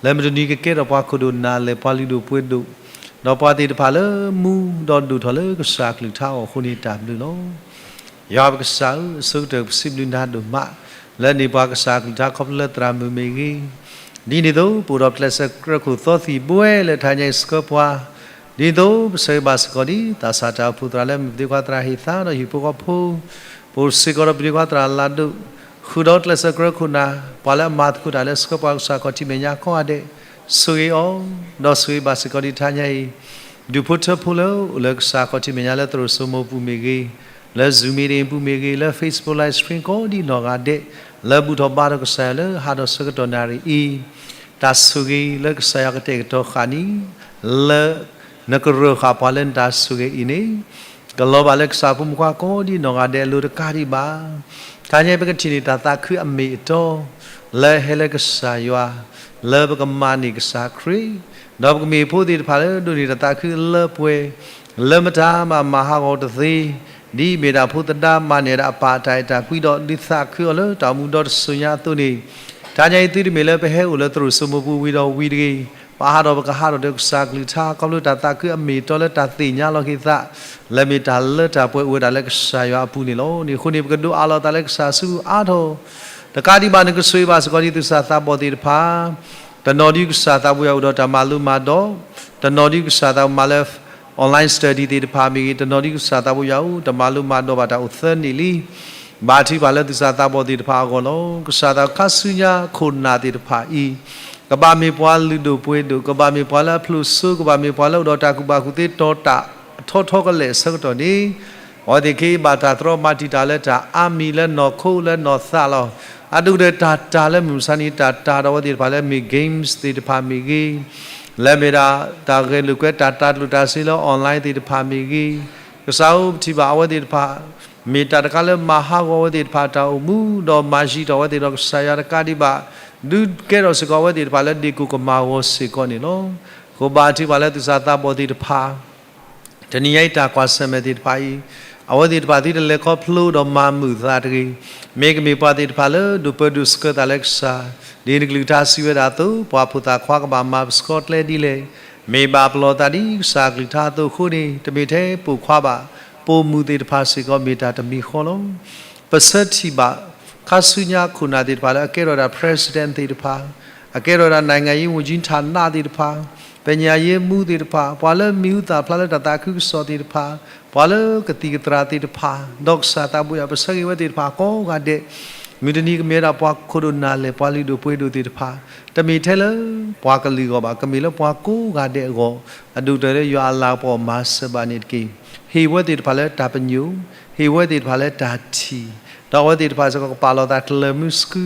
လၢမုၢ်တနံၤကကဲထီၣ်ပှၤခိၣ်ဒိၣ်နၢ်လဲၢ် ပှၤလုၢ်ဒိၣ်ပှ့ၤဒိၣ်, ဒီးပှၤသ့ၣ်တဖၣ်လၢမူဒီးဒိၣ်ထီၣ်လၢကစၢ်အကလုၢ်ကထါအအိၣ်အဃိန့ၣ် တၢ်ဘျုးလီၤ. ယွၤပကစၢ်ဧၢ, အဆိကတၢၢ်ပစံးဘျုးနၤဒိၣ်မး လၢန့ၢ်ပှၤကစၢ်အကလုၢ်ကထါခီဖျိလၢသရၣ်မုၣ်မ့ၢ်ဂ့ၤ, ဒ်န့ၣ်အသိး ပအိၣ်ဒီးပကျဲးစၢးကြၢးခိၣ်သီသံၣ်ဘှဲလၢတဟါညါအံၤဆှၢပှၤ, ဒ်န့ၣ်အသိး ပဆၢဂ့ၤဘၣ်စ့ၢ်ကီးဒ် သးစၢ်တၢ်အိၣ်ဖှိၣ်သရၣ်လၢမုၢ်ပဒ့ခွါသရၣ်ဟ့ၣ်သါဒီးဟံၣ်ဖိဃီဖိ, ပအိၣ်စ့ၢ်ကီးဒီးပဒ့ခွါသရၣ်လၢဒိၣ်, ဃုာ်ဒီးကျဲးစၢးကြၢးခိၣ်နၢ် ပှၤလၢအမၤသကိးတၢ်လၢဆှၢပှၤကစၢ်ခီၣ်ထံးမဲာ်ညါကိးဂၤဒဲး, ဆိၣ်ဂ့ၤအီၤ, ဒီးဆိၣ်ဂ့ၤဘၣ်စ့ၢ်ကီးဒ်တဟါညါအံၤ ဒူၣ်ဖိထၢဖိလၢအိၣ်လၢကစၢ်ခီၣ်ထံးမဲာ်ညါလၢသရိာ်စိမိၤပူၤမ့ၢ်ဂ့ၤ, လၢ Zoom meeting ပူၤမ့ၢ်ဂ့ၤ, လၢ Facebook Live Stream ကိးဒ်နီၢ်ဂၤဒဲး, လၢဘူၣ်ထီၣ်ဘါထီၣ်ကစၢ်ယွၤလၢဟးထီၣ်ဆၢကတီၢ်နၣ်ရံၣ်အံၤ, တၢ်ဆိၣ်ဂ့ၤလၢကစၢ်ယွၤကတဲာ်ကတီၤဃာ်န့ၣ်, လၢ နကရၢၢ်ဃာ်ပှၤလၢနတၢ်ဆိၣ်ဂ့ၤအံၤန့ၣ်, ကလီၤဘၣ်လၢကစၢ်ဖိမုၣ်ဖိကိးဒ်နီၢ်ဂၤဒဲးအလိၤတကးဒံးဘၣ်. တဟါညါအံၤပကထံၣ်န့ၢ်တၢ်သးခုအမ့ၢ်အတီ လၢဟဲလၢကစၢ်ယွၤ, လၢပကမၤန့ၢ်ကစၢ်ခရံာ်, ဒီးပကမ့ၢ်ဖိသ့ၣ်တဖၣ်လၢဒိးန့ၢ်တၢ်သးခုလၢပှဲၤ, လၢမတၤမၤမၤဟးဂီၤတသ့, ဒ်အမ့ၢ်ဒၣ်ဖိသဒါမၤန့ၢ်ဒၣ်အပၢ်အတၢ်အဲၣ်တၢ်ကွံဒီးဒုးသးခုအီၤလၢတၢ်အိၣ်မူဒီတစိၤညါအသိးန့ၣ်, တဟါညါအံၤသုတမ့ၢ်လၢပဟဲအိၣ်လၢသရိာ်စိမိၤပူၤဝံၤဒီးဝံၤတဂ့ၤ, ဘၣ်ဟးထီၣ်ပကဟးထီၣ်ဒီးကစၢ်ကလုၢ်ကထါ ခီဖျိတၢ်သးခုအမ့ၢ်အတီလၢတၢ်သ့ၣ်ညါလီၤက့ၤသး လၢမ့ၢ်တၢ်လၢတၢ်ပှဲၤအိၣ်ဝဲဒၣ်လၢကစၢ်ယွၤအပူၤန့ၣ်လီၤ. န့ၣ်အဃိန့ၣ် ပကဒိးအးလီၤသးလၢကစၢ်စုပူၤအါထီၣ်, တကးဒံးဘၣ် နကဆိၣ်ဂ့ၤဘၣ်စ့ၢ်ကီးဒ်သူၣ်စၢ်သးဘီၣ်သ့ၣ်တဖၣ်, တနီၤဒ်ကစၢ်သးဘိယွၤအိၣ်ဒီးတၢ်မၤလိမၤဒိး, တနီၤဒ်ကစၢ်သးဘိမၤလၢ online study သ့ၣ်တဖၣ်မ့ၢ်ဂ့ၤ, တနီၤဒ်ကစၢ်သးဘိယွၤအိၣ်တၢ်မၤလိမၤဒိးဘၣ်တၢ်အိၣ်သၢနံၣ်လံ. ဘါထုကဖၣ်လၢသူၣ်စၢ်သးဘီၣ်သ့ၣ်တဖၣ်အဂီၢ်လီၤ. ကစၢ်သးခါဆူညါခိၣ်နၢ်သ့ၣ်တဖၣ်အံၤ, ကဘၣ်မ့ၢ်ပှၤလုၢ်ဒိၣ်ပှ့ၤဒိၣ်, ကဘၣ်မ့ၢ်ပှၤလၢအဖျိးစိ, ကဘၣ်မ့ၢ်ပှၤလၢအိၣ်ဒီးတၢ်ကူၣ်ဘၣ်ကူၣ်သ့တီၤတၢ်ထီထီကလဲာ်အဆၢကတီၢ်န့ၣ်, အဝဲသ့ၣ်ကဘၣ်တၢ်သရီမၤတံာ်တာ်လၢတၢ်အါမံၤလၢနီၢ်ခိလၢနီၢ်သးလီၤ. အဒိၣ်ကတၢၢ်တၢ်တၢ်လၢမုၢ်မဆါန့ၣ် တၢ်တၢ်ဒီးအဝဲသ့ၣ်တဖၣ်လၢမ့ၢ် games သ့ၣ်တဖၣ်မ့ၢ်ဂ့ၤ, လၢမ့ၢ်ဒၣ် တၢ်ဂဲၤလိာ်ကွဲတၢ်တၢ်ကျိၣ်တၢ်စ့လၢ online သ့ၣ်တဖၣ်မ့ၢ်ဂ့ၤ, ကစၢ်ဧၢ ပထံၣ်ဘၣ်အဝဲသ့ၣ်တဖၣ် မ့ၢ်တၢ်တခါလၢမၤဟးဂီၤအဝဲသ့ၣ်တဖၣ်တၢ်အိၣ်မူ, ဒီးမၤယံာ်ထီၣ်အဝဲသ့ၣ်ဒီးကစၢ်ယွၤတကးဒံးဘၣ်, ဒုးကဲထီၣ်စ့ၢ်ကီးအဝဲသ့ၣ်တဖၣ်လၢဒ့ၣ်ကိၣ်ကမၤဂီၤစ့ၢ်ကီးန့ၣ်လီၤ. အဃိဘါထုကဖၣ်လၢသူၣ်စၢ်သးဘီၣ်သ့ၣ်တဖၣ် တနံၤညါအံၤတၢ်ကွၢ်ဆၢၣ်မဲာ်သ့ၣ်တဖၣ်အံၤ, အဝဲသ့ၣ်တဖၣ်သုတလဲၤခီဖျိဒီးမၤမုာ်သးတဂ့ၤ, မ့ၢ်ကမ့ၢ်ပှၤသ့ၣ်တဖၣ်လၢဒိၣ်ပၢဒိၣ်ဆှၢသးလၢကစၢ်, ဒ်နကလုၢ်ကထါစံးဝဲဒၣ်အသိး, ပှၤဖိသၣ်ခွါကဘၣ်မၤပဆှီကျဲဒ်လဲၣ်, မ့ၢ်ဘၣ်ပလီၢ်သးဒ်ကစၢ်ကလုၢ်ကထါအသိးအဃိန့ၣ်, တမ့ၢ်ထဲပိာ်ခွါဘၣ်, ပိာ်မုၣ်သ့ၣ်တဖၣ်စ့ၢ်ကီးမ့ၢ်တၢ်တမံၤဃီလီၤ. ပဆၢထံၣ်ဘၣ် ခါဆူညါခိၣ်နၢ်သ့ၣ်တဖၣ်လၢအကဲထီၣ်ဝဲဒၣ် president သ့ၣ်တဖၣ်, အကဲထီၣ်ဝဲဒၣ် နိုင်ငံရေးဝန်ကြီးဌာန သ့ၣ်တဖၣ်, ပညာရေးမှူး သ့ၣ်တဖၣ်, ပှၤလၢမံၤဟူသၣ်ဖျါလၢတၢ်သးခုကစီၣ်သ့ၣ်တဖၣ်, ပှၤလၢကသံၣ်ကသြၣ်သ့ၣ်တဖၣ်, ဒီးကစၢ်သးဘိယွၤ ပဆၢဂ့ၤဝဲသ့ၣ်တဖၣ်ကိးဂၤဒဲး, မုၢ်တနံၤကမ့ၢ်ဝဲဒၣ်ပှၤခိၣ်ဒိၣ်နၢ်လဲၢ် ပှၤလုၢ်ဒိၣ်ပှ့ၤဒိၣ်သ့ၣ်တဖၣ်, တမ့ၢ်ထဲလၢပှၤကလုာ်အဂီၢ်ဘၣ်, ကမ့ၢ်လၢပှၤကိးဂၤဒဲးအဂီၢ်, အဒိၣ်ကတၢၢ်လၢယွၤအလၤကပီၤမၤစၢၤဘၣ်န့ၣ်တက့ၢ်. ဟ့ၣ်ဝဲသ့ၣ်တဖၣ်လၢတၢ်ပညိၣ်, ဟ့ၣ်ဝဲသ့ၣ်တဖၣ်လၢတၢ်ထံၣ်, ဒီးအဝဲသ့ၣ်တဖၣ်စ့ၢ်ကီးကပာ်လီၤသးကျၢၤမုဆူ,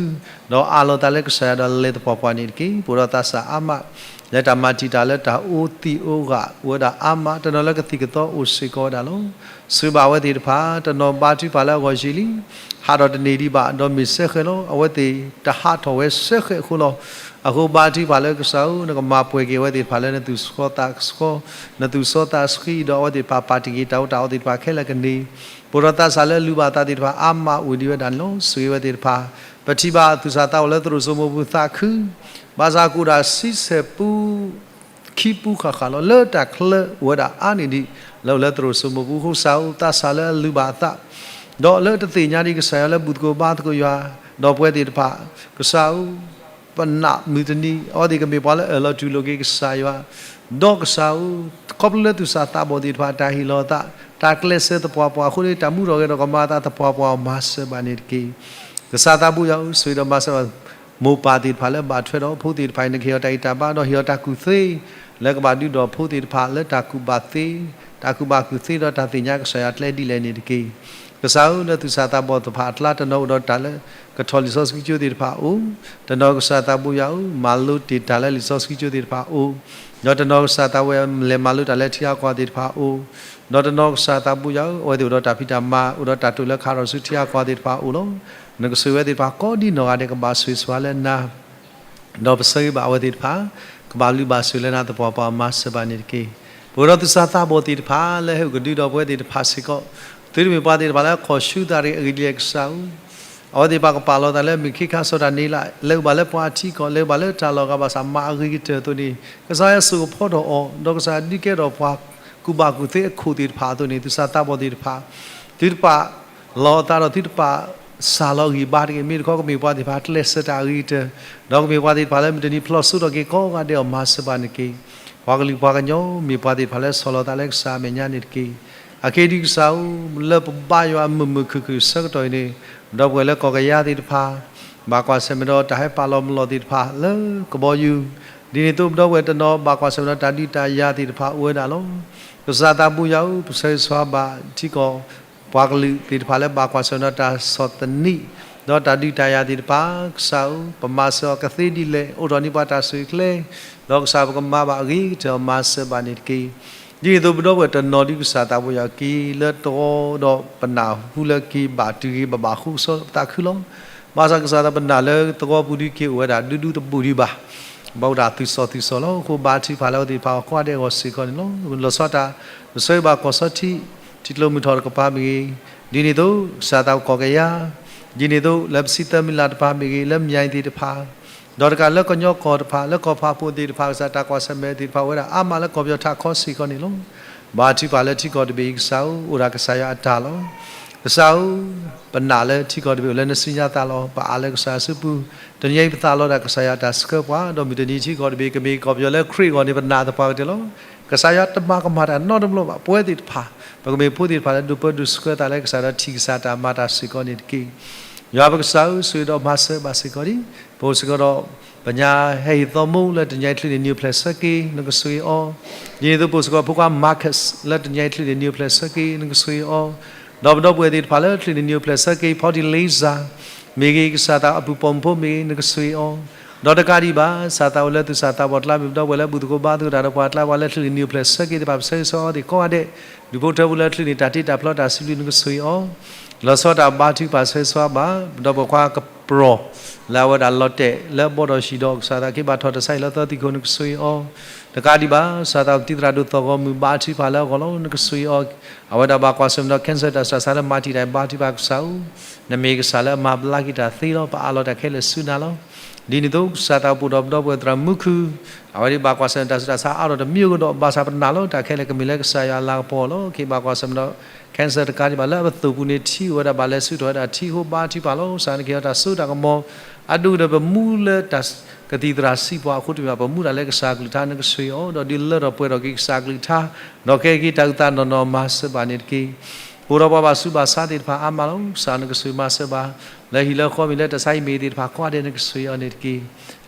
ဒီးအးလီၤသးလၢကစၢ်ယွၤဒီးလဲၤသပှၢ်ပှၢ်န့ၣ်တက့ၢ်. ပအိၣ်ဒီးသးစၢ်အါမး, လၢတၢ်မၤတံာ်တာ်လၢတၢ်အိးသံၣ်အိးဂၤအိၣ်ဝဲဒၣ်အါမး, တနီၤလၢကသံၣ်ကသီအိၣ်စ့ၢ်ကီးဝဲဒၣ်လီၤ. ဆိၣ်ဂ့ၤဘၣ်အဝဲသ့ၣ်တဖၣ်, တနီၤဘါထုကဖၣ်လၢအဂီၢ်ယံာ်လံ, ဟးထီၣ်တန့ၢ်ဒံးဘၣ်, ဒီးမ့ၢ်စဲဃဲးလီၤ, အဝဲသ့ၣ်တဟးထီၣ်ဝဲစဲဃဲးအဃိလီၤ. အဃိဘါထုကဖၣ်လၢကစၢ်ဧၢ, နကမၤပှဲၤက့ၤအဝဲသ့ၣ်တဖၣ်လၢနသူၣ်ဆှီသးဆှီ, နသူၣ်ဆှီသးဆှံ, ဒီးအဝဲသ့ၣ်တဖၣ်ပာ်တ့ၢ်က့ၤတၢ်အိၣ်တၢ်အီသ့ၣ်တဖၣ်ခဲလၢာ်ကန့ၢ်, ပအိၣ်ဒီးသးစၢ်လၢအလုၢ်ဘၣ်အသးသ့ၣ်တဖၣ်အါမးအိၣ်ဒံးဝဲဒၣ်န့ၣ်လီၤ. ဆိၣ်ဂ့ၤဝဲသ့ၣ်တဖၣ်, ပထံၣ်ဘၣ်သူၣ်စၢ်သးဘီၣ်လၢသရိာ်စိမိၤပူၤသးခု, ဘၣ်ဆၣ်ကအိၣ်ဒၣ်ဆံဆဲၣ်ပူ ခံပူဃၣ်ဃၣ်လီၤ. လၢတၢ်ချၢအိၣ်ဝဲဒၣ်အါန့ၢ်ဒံး လၢအိၣ်လၢသရိာ်စိမိၤပူၤအဃိ ကစၢ်ဧၢ, သးစၢ်လၢအလုၢ်ဘၣ်အသး, ဒီးလၢတသ့ၣ်ညါဒံးကစၢ်ယွၤလၢဘူၣ်သကိးဘါသကိးယွၤ, ဒီးပဝဲသ့ၣ်တဖၣ်, ကစၢ်ဧၢ, ပနာ်မုၢ်တနံၤ အဝဲသ့ၣ်ကမ့ၢ်ပှၤလၢအၢၣ်လီၤတူၢ်လိာ်က့ၤကစၢ်ယွၤ, ဒီးကစၢ်ဧၢ, ခီဖျိလၢသူၣ်စၢ်သးဘီၣ်သ့ၣ်တဖၣ် တၢ်ဟ့ၣ်လီၤအသး, တၢ်ကျဲးစၢးသပှၢ်ပှၢ်အဃိန့ၣ် တၢ်မူထီၣ်ဂဲၤထီၣ်ကမၤအသးသပှၢ်ပှၢ်အီၤမၤစၢၤဘၣ်န့ၣ်တက့ၢ်. ကစၢ်သးဘိယွၤဧၢ, ဆိၣ်ဂ့ၤဒီးမၤစၢၤဘၣ် မိၢ်ပၢ်သ့ၣ်တဖၣ်လၢအဘၣ်ထွဲဒီးဖိသ့ၣ်တဖၣ်အံၤ နကဟ့ၣ်အီၤတၢ်ဂံၢ်တၢ်ဘါ ဒီးဟ့ၣ်အီၤတၢ်ကူၣ်သ့, လၢကဘၣ်ဒုးဒီးဖိသ့ၣ်တဖၣ်လၢတၢ်ကူၣ်ဘၣ်သ့, တၢ်ကူၣ်ဘၣ်ကူၣ်သ့ဒီးတၢ်သ့ၣ်ညါကစၢ်ယွၤကျဲဒ်လဲၣ်န့ၣ်တက့ၢ်. ကစၢ်ဧၢ, လၢသူၣ်စၢ်သးဘီၣ်သ့ၣ်တဖၣ်အကျါ တနီၤအိၣ်ဒီးတၢ်လၢကထီၣ်လံာ်စီဆှံကၠိသ့ၣ်တဖၣ်အအိၣ်, တနီၤကစၢ်သးဘိယွၤဧၢ, မၤလိတ့ၢ်တၢ်လၢလံာ်စီဆှံကၠိသ့ၣ်တဖၣ်အအိၣ်, ဒီးတနီၤကစၢ်သးဘိယွၤလဲၤမၤလိတၢ်လၢထံဂၤကီၢ်ဂၤသ့ၣ်တဖၣ်အအိၣ်, ဒီးတနီၤကစၢ်သးဘိယွၤဧၢ, အဝဲသ့ၣ်အိၣ်ဒီးတၢ်ဖံးတၢ်မၤ အိၣ်ဒီးတၢ်တိာ်လၢခးထီၣ်ဆူထံဂၤကီၢ်ဂၤသ့ၣ်တဖၣ်အအိၣ်လီၤ. နကဆိၣ်ဂ့ၤဝဲသ့ၣ်တဖၣ်ကိးဒ်နီၢ်ဂၤဒဲး ကဘၣ်ဆိၣ်ဂ့ၤဆိၣ်ဝါလၢနၤ ဒီးပဆၢဂ့ၤဘၣ်အဝဲသ့ၣ်တဖၣ်, ကဘၣ်လုၢ်ဘၣ်စၢၤလၢနၤသပှၢ်ပှၢ်မၤစၢၤဘၣ်န့ၣ်တက့ၢ်. ပအိၣ်ဒီးသူၣ်စၢ်သးဘီၣ်သ့ၣ်တဖၣ်လၢဟဲအိၣ်ကဒုဒီးပဝဲသ့ၣ်တဖၣ်စ့ၢ်ကီး, သုတမ့ၢ်ပှၤသ့ၣ်တဖၣ်လၢအခီၣ်ဆူသးတဂ့ၤအဂ့ၢ်ဒ်လဲၣ်ကစၢ်ဧၢ, အဝဲသ့ၣ်တဖၣ်ကပာ်လီၤသးလၢမုၢ်ခ့ခါစီၤတၢ်န့ၣ်လၢ လဲၤအိၣ်ဘၣ်လၢပှၤအထံအကီၢ် လဲၤအိၣ်ဘၣ်လၢတၢ်လီၢ်ဂၤဘၣ်ဆၣ်မၤအဂ့ၤကတၢၢ်အသိးန့ၣ်, ကစၢ်ယွၤဆိၣ်ကဖီထီၣ်အီၤ, ဒီးကစၢ်ဒုးကဲထီၣ်ပှၤကူၣ်ဘၣ်ကူၣ်သ့အခိၣ်သ့ၣ်တဖၣ်အသိးန့ၣ်, သူၣ်စၢ်သးဘီၣ်သ့ၣ်တဖၣ်, သုတပာ်လီၤအသးဒီးသုတပာ် စှၤလီၤအဂံၢ်အဘါတက့ၢ်. မ့ၢ်တခီကမ့ၢ်ပှၤသ့ၣ်တဖၣ်ကျဲးစၢးတၢ်အဂ့ၤကတၢၢ်, ဒီးကမ့ၢ်ပှၤသ့ၣ်တဖၣ်လၢမုၢ်တနံၤဖျီၣ်စိထီၣ်က့ၤကိးဂၤဒဲးအီၤ မၤစၢၤဘၣ်န့ၣ်တက့ၢ်. ပှၤကလုာ်ပှၤကညီ မ့ၢ်ပှၤသ့ၣ်တဖၣ်လၢဆီၣ်လီၤသးလၢကစၢ်အမဲာ်ညါန့ၣ်တက့ၢ်. အခဲအံၤဒုးကစၢ်ဧၢ, လၢပဘါယွၤအမုာ်မုာ်ခုၣ်ခုၣ်ဆၢကတီၢ်အံၤန့ၣ်, ပဒီပုၢ်ဝဲၢ်လၢကီၢ်ကယၤသ့ၣ်တဖၣ် ဘၣ်ကွၢ်ဆၢၣ်မဲာ်ဒီးတၢ်ဟဲပာ်လီၤပလီၢ်သ့ၣ်တဖၣ်လၢကဘီယူၤ, ဒ်န့ၣ်အသိးပဒီပုၢ်ဝဲၢ်တနီၤ ဘၣ်ကွၢ်ဆၢၣ်မဲာ်ဒီးတၢ်ဒုးတၢ်ယၤသ့ၣ်တဖၣ်အိၣ်ဝဲဒၣ်လီၤ. ကစၢ်သးဘိယွၤဧၢ, ပဆၢဂ့ၤဆၢဝါဘၣ်ထံကီၢ် ပှၤကလုာ်သ့ၣ်တဖၣ်လၢဘၣ်ကွၢ်ဆၢၣ်မဲာ်ဒီးတၢ်ဆီၣ်သနံး ဒီးတၢ်ဒုးတၢ်ယၤသ့ၣ်တဖၣ်, ကစၢ်ဧၢ, ပမၤစၢၤအီၤကသ့ဒ်လဲၣ်, အိးထီၣ်န့ၢ်ပှၤတၢ်ဆိၣ်ဂ့ၤကျဲ, ဒီးကစၢ်ပကမၤဘၣ်အဂ့ၤကတၢၢ်အီၤ မၤစၢၤဘၣ်န့ၣ်တက့ၢ်. ဒ်န့ၣ်အသိးပဒီပုၢ်ဝဲၢ်တနီၤဒုးကစၢ်သးဘိယွၤက့ၤလၢသဝီဒီးပနာ်ဟူလၢက့ၤဘၣ်တုၤဂ့ၤဘၣ်ဘၣ်ဃိ ကဆှီပသးခုလီၤ. ဘၣ်ဆၣ်ကစၢ်သးပနာ်လၢသဝီပူၤဒုးက့ၤအိၣ်ဝဲဒၣ်ဒူဒူတဘူၣ်ဒံးဘၣ်. ဘၣ်အိၣ်ဒၣ်သုးစီၤသုးစီၤလီၤ. အဃိဘါထုကဖၣ်လၢအဝဲသ့ၣ်တဖၣ်အဂီၢ်ကိးဂၤဒဲးအဂီၢ်စ့ၢ်ကီးန့ၣ်လီၤ. လီၤဆီဒၣ်တၢ် ပဆၢဂ့ၤဘၣ်ကီၢ်စီထံး ထံကျိမုၢ်ထီၣ်တကပၤမ့ၢ်ဂ့ၤ, ဒ်န့ၣ်အသိး ကစၢ်သးကီၢ်ကယၤ, ဒ်န့ၣ်အသိး လၢပစံးသၢမံၤလၢ်တပၤမ့ၢ်ဂ့ၤ, လၢမၠဲၤသ့ၣ်တဖၣ်, ဒီးတကးလၢကညီကီၢ်တဖၣ် လၢကီၢ်ဖးဖိသ့ၣ်တဖၣ် ကစၢ်တၢ်ကွၢ်ဆၢၣ်မဲာ်သ့ၣ်တဖၣ်အိၣ်ဝဲဒၣ်အါမးလၢကီၢ်ပယီၤထးခီစ့ၢ်ကီးန့ၣ်လီၤ. ဘါထုကဖၣ်လၢထံကီၢ်တဘ့ၣ်အံၤ ကစၢ်ဧၢ, အိၣ်ဒၣ်ကစၢ်ယွၤအတၢ်လီၤ. ကစၢ်ဧၢ, ပနာ်လၢထံကီၢ်တဘ့ၣ်အိၣ်လၢနစုညါသးလီၤ. ပအးလၢကစၢ်ယွၤစုပူၤ, တနံၤအံၤပသးလီၤဒၣ်ကစၢ်ယွၤအတၢ်ဆှၢပှၤ, ဒီးမုၢ်တနံၤထံကီၢ်တဘ့ၣ် ကမ့ၢ်ကီၢ်ပယီၤလၢခရံာ်အဂီၢ်န့ၣ် ပနာ်သပှၢ်ကတၢၢ်လီၤ. ကစၢ်ယွၤတမၤကမၣ်တၢ်နီတဘျီဘၣ်. ပဝဲသ့ၣ်တဖၣ် ပကမ့ၢ်ဖိသ့ၣ်တဖၣ်လၢဒိၣ်ပၢဒိၣ်ဆှၢသးလၢကစၢ်ဒီးထံၣ်ကစၢ်တၢ်မၤတၢ်စ့ၢ်ကီးန့ၣ်တက့ၢ်. ယွၤပကစၢ်ဧၢ, ဆိၣ်ဂ့ၤဒီးမၤစၢၤဘၣ်စ့ၢ်ကီးဒံး. ပအိၣ်စ့ၢ်ကီးဒီး ပညါဟဲဟ့ၣ်သီမိၢ်လၢတနံၤအံၤချုးန့ၣ် နံၤအိၣ်ဖျဲၣ်ဆၢက့ၤ နကဆိၣ်ဂ့ၤအီၤ, ဒ်န့ၣ်အသိးပအိၣ်စ့ၢ်ကီးဖိခွါ Marcus လၢတနံၤအံၤချုးန့ၣ် နံၤအိၣ်ဖျဲၣ်ဆၢက့ၤ နကဆိၣ်ဂ့ၤအီၤ, ဒီးပဒီပုၢ်ဝဲၢ်သ့ၣ်တဖၣ်လၢချုးန့ၣ် နံၤအိၣ်ဖျဲၣ်ဆၢက့ၤ ဖီဒံလ့စၢ် မ့ၢ်ဂ့ၤ, ကစၢ်သးအပူၤပိာ်မုၣ်ဖိမ့ၢ်ဂ့ၤ နကဆိၣ်ဂ့ၤအီၤ, ဒီးတကးဒံးဘၣ် ကစၢ်သးအိၣ်လၢသူၣ်စၢ်သးဘီၣ်အကျါ မ့ၢ်ပဒီပုၢ်ဝဲၢ်လၢဘူၣ်သကိးဘါသကိးတၢ်ဒီးပှၤအကျါ ပှၤလၢချုးန့ၣ် နံၤအိၣ်ဖျဲၣ်ဆၢက့ၤသ့ၣ်တဖၣ် ပဆၢဂ့ၤဆၢဝါအီၤသ့ၣ်ကိးဂၤဒဲး, ဒူၣ်ဖိထၢဖိလၢချုးန့ၣ် တၢ်တ့တၢ်ဖျီတၢ်စံးဘျုး နကဆိၣ်ဂ့ၤအီၤ, လီၤဆီဒၣ်တၢ်ဘါထုကဖၣ်ဆၢဂ့ၤဆၢဝါဘၣ် ပဒီပုၢ်ဝဲၢ်ခွါကပြီၤ လၢအဝဲဒၣ်လီၤတဲာ်လၢအဘီဒီးဟံၣ်ဒီး ကစၢ်သးက့ၤဘၣ်ထီၣ်တၢ်ဆါဟံၣ်လၢသီသံၣ်ခိၣ် နကဆိၣ်ဂ့ၤအီၤ, တကးဒံးဘၣ် ကစၢ်သးပတံၤသရၣ်ဒိၣ်သီၣ်ဂီၤမုၢ် ဘါထုကဖၣ်လၢအဂီၢ်လီၤ နကဆိၣ်ဂ့ၤအီၤ, အဝဲဒၣ်ဘၣ်ကွၢ်ဆၢၣ်မဲာ်ဒီး cancer တၢ်ဆူးတၢ်ဆါလၢမၤတံာ်တာ် ဘါထုကဖၣ်ကစၢ်ဧၢ, နမ့ၢ်ကစၢ်လၢအမၤဘျါက့ၤတၢ်သ့လီၤ. ပအးလီၤတၢ်ခဲလၢာ်ဆူနၤလီၤ. ဒ်န့ၣ်အသိး ကစၢ်သးပအိၣ်ဒီးပဒီပုၢ်ဝဲၢ်သရၣ်မူခုၣ်, အဝဲဒၣ်ဘၣ်ကွၢ်ဆၢၣ်မဲာ်တၢ်ဆူးတၢ်ဆါအါထီၣ်တမံၤအဂီၢ်ဒီး ဘၣ်ဆၣ်ပနာ်လီၤ တၢ်ခဲလၢာ်ကမ့ၢ်လၢကစၢ်ယွၤအလၤကပီၤလီၤ. က့ၤဘၣ်ကွၢ်ဆၢၣ်မဲာ်ဒီး cancer တကးဒံးဘၣ် လၢအပသိၣ်ပူၤန့ၣ် ထံအိၣ်ဝဲဒၣ်ဘၣ်လဲၤဆူထီၣ်ဝဲဒၣ်ထံအဃိ ဘါထုကဖၣ်လီၤ. ကစၢ်နကဟ့ၣ်အီၤတၢ်စိတၢ်ကမီၤ, အဒိၣ်ကတၢၢ်ပမူလၢတၢ်ကသံၣ်သရၣ်စံးပှၤအဃိတမ့ၢ်ဘၣ် ပမူဒၣ်လၢကစၢ်ကလုၢ်ကထါ နကဆိၣ်ဂ့ၤအီၤ, ဒီးဒုးလၢထီၣ်ပှဲၤထီၣ်က့ၤကစၢ်ကလုၢ်ကထါ, ဒီးကဲက့ၤတၢ်အုၣ်သးနီၢ်နီၢ် မၤစၢၤဘၣ်န့ၣ်တက့ၢ်. ပအိၣ်ဒီးပှၤဘၣ်ဆူးဘၣ်ဆါသ့ၣ်တဖၣ်အါမးလီၤ. ကစၢ်နကဆိၣ်ဂ့ၤမၤစၢၤဘၣ်, လၢဟံၣ်လၢဃီမ့ၢ်လၢတၢ်ဆါဟံၣ်မ့ၢ်သ့ၣ်တဖၣ်ကိးဂၤဒဲး နကဆိၣ်ဂ့ၤအီၤန့ၣ်တက့ၢ်.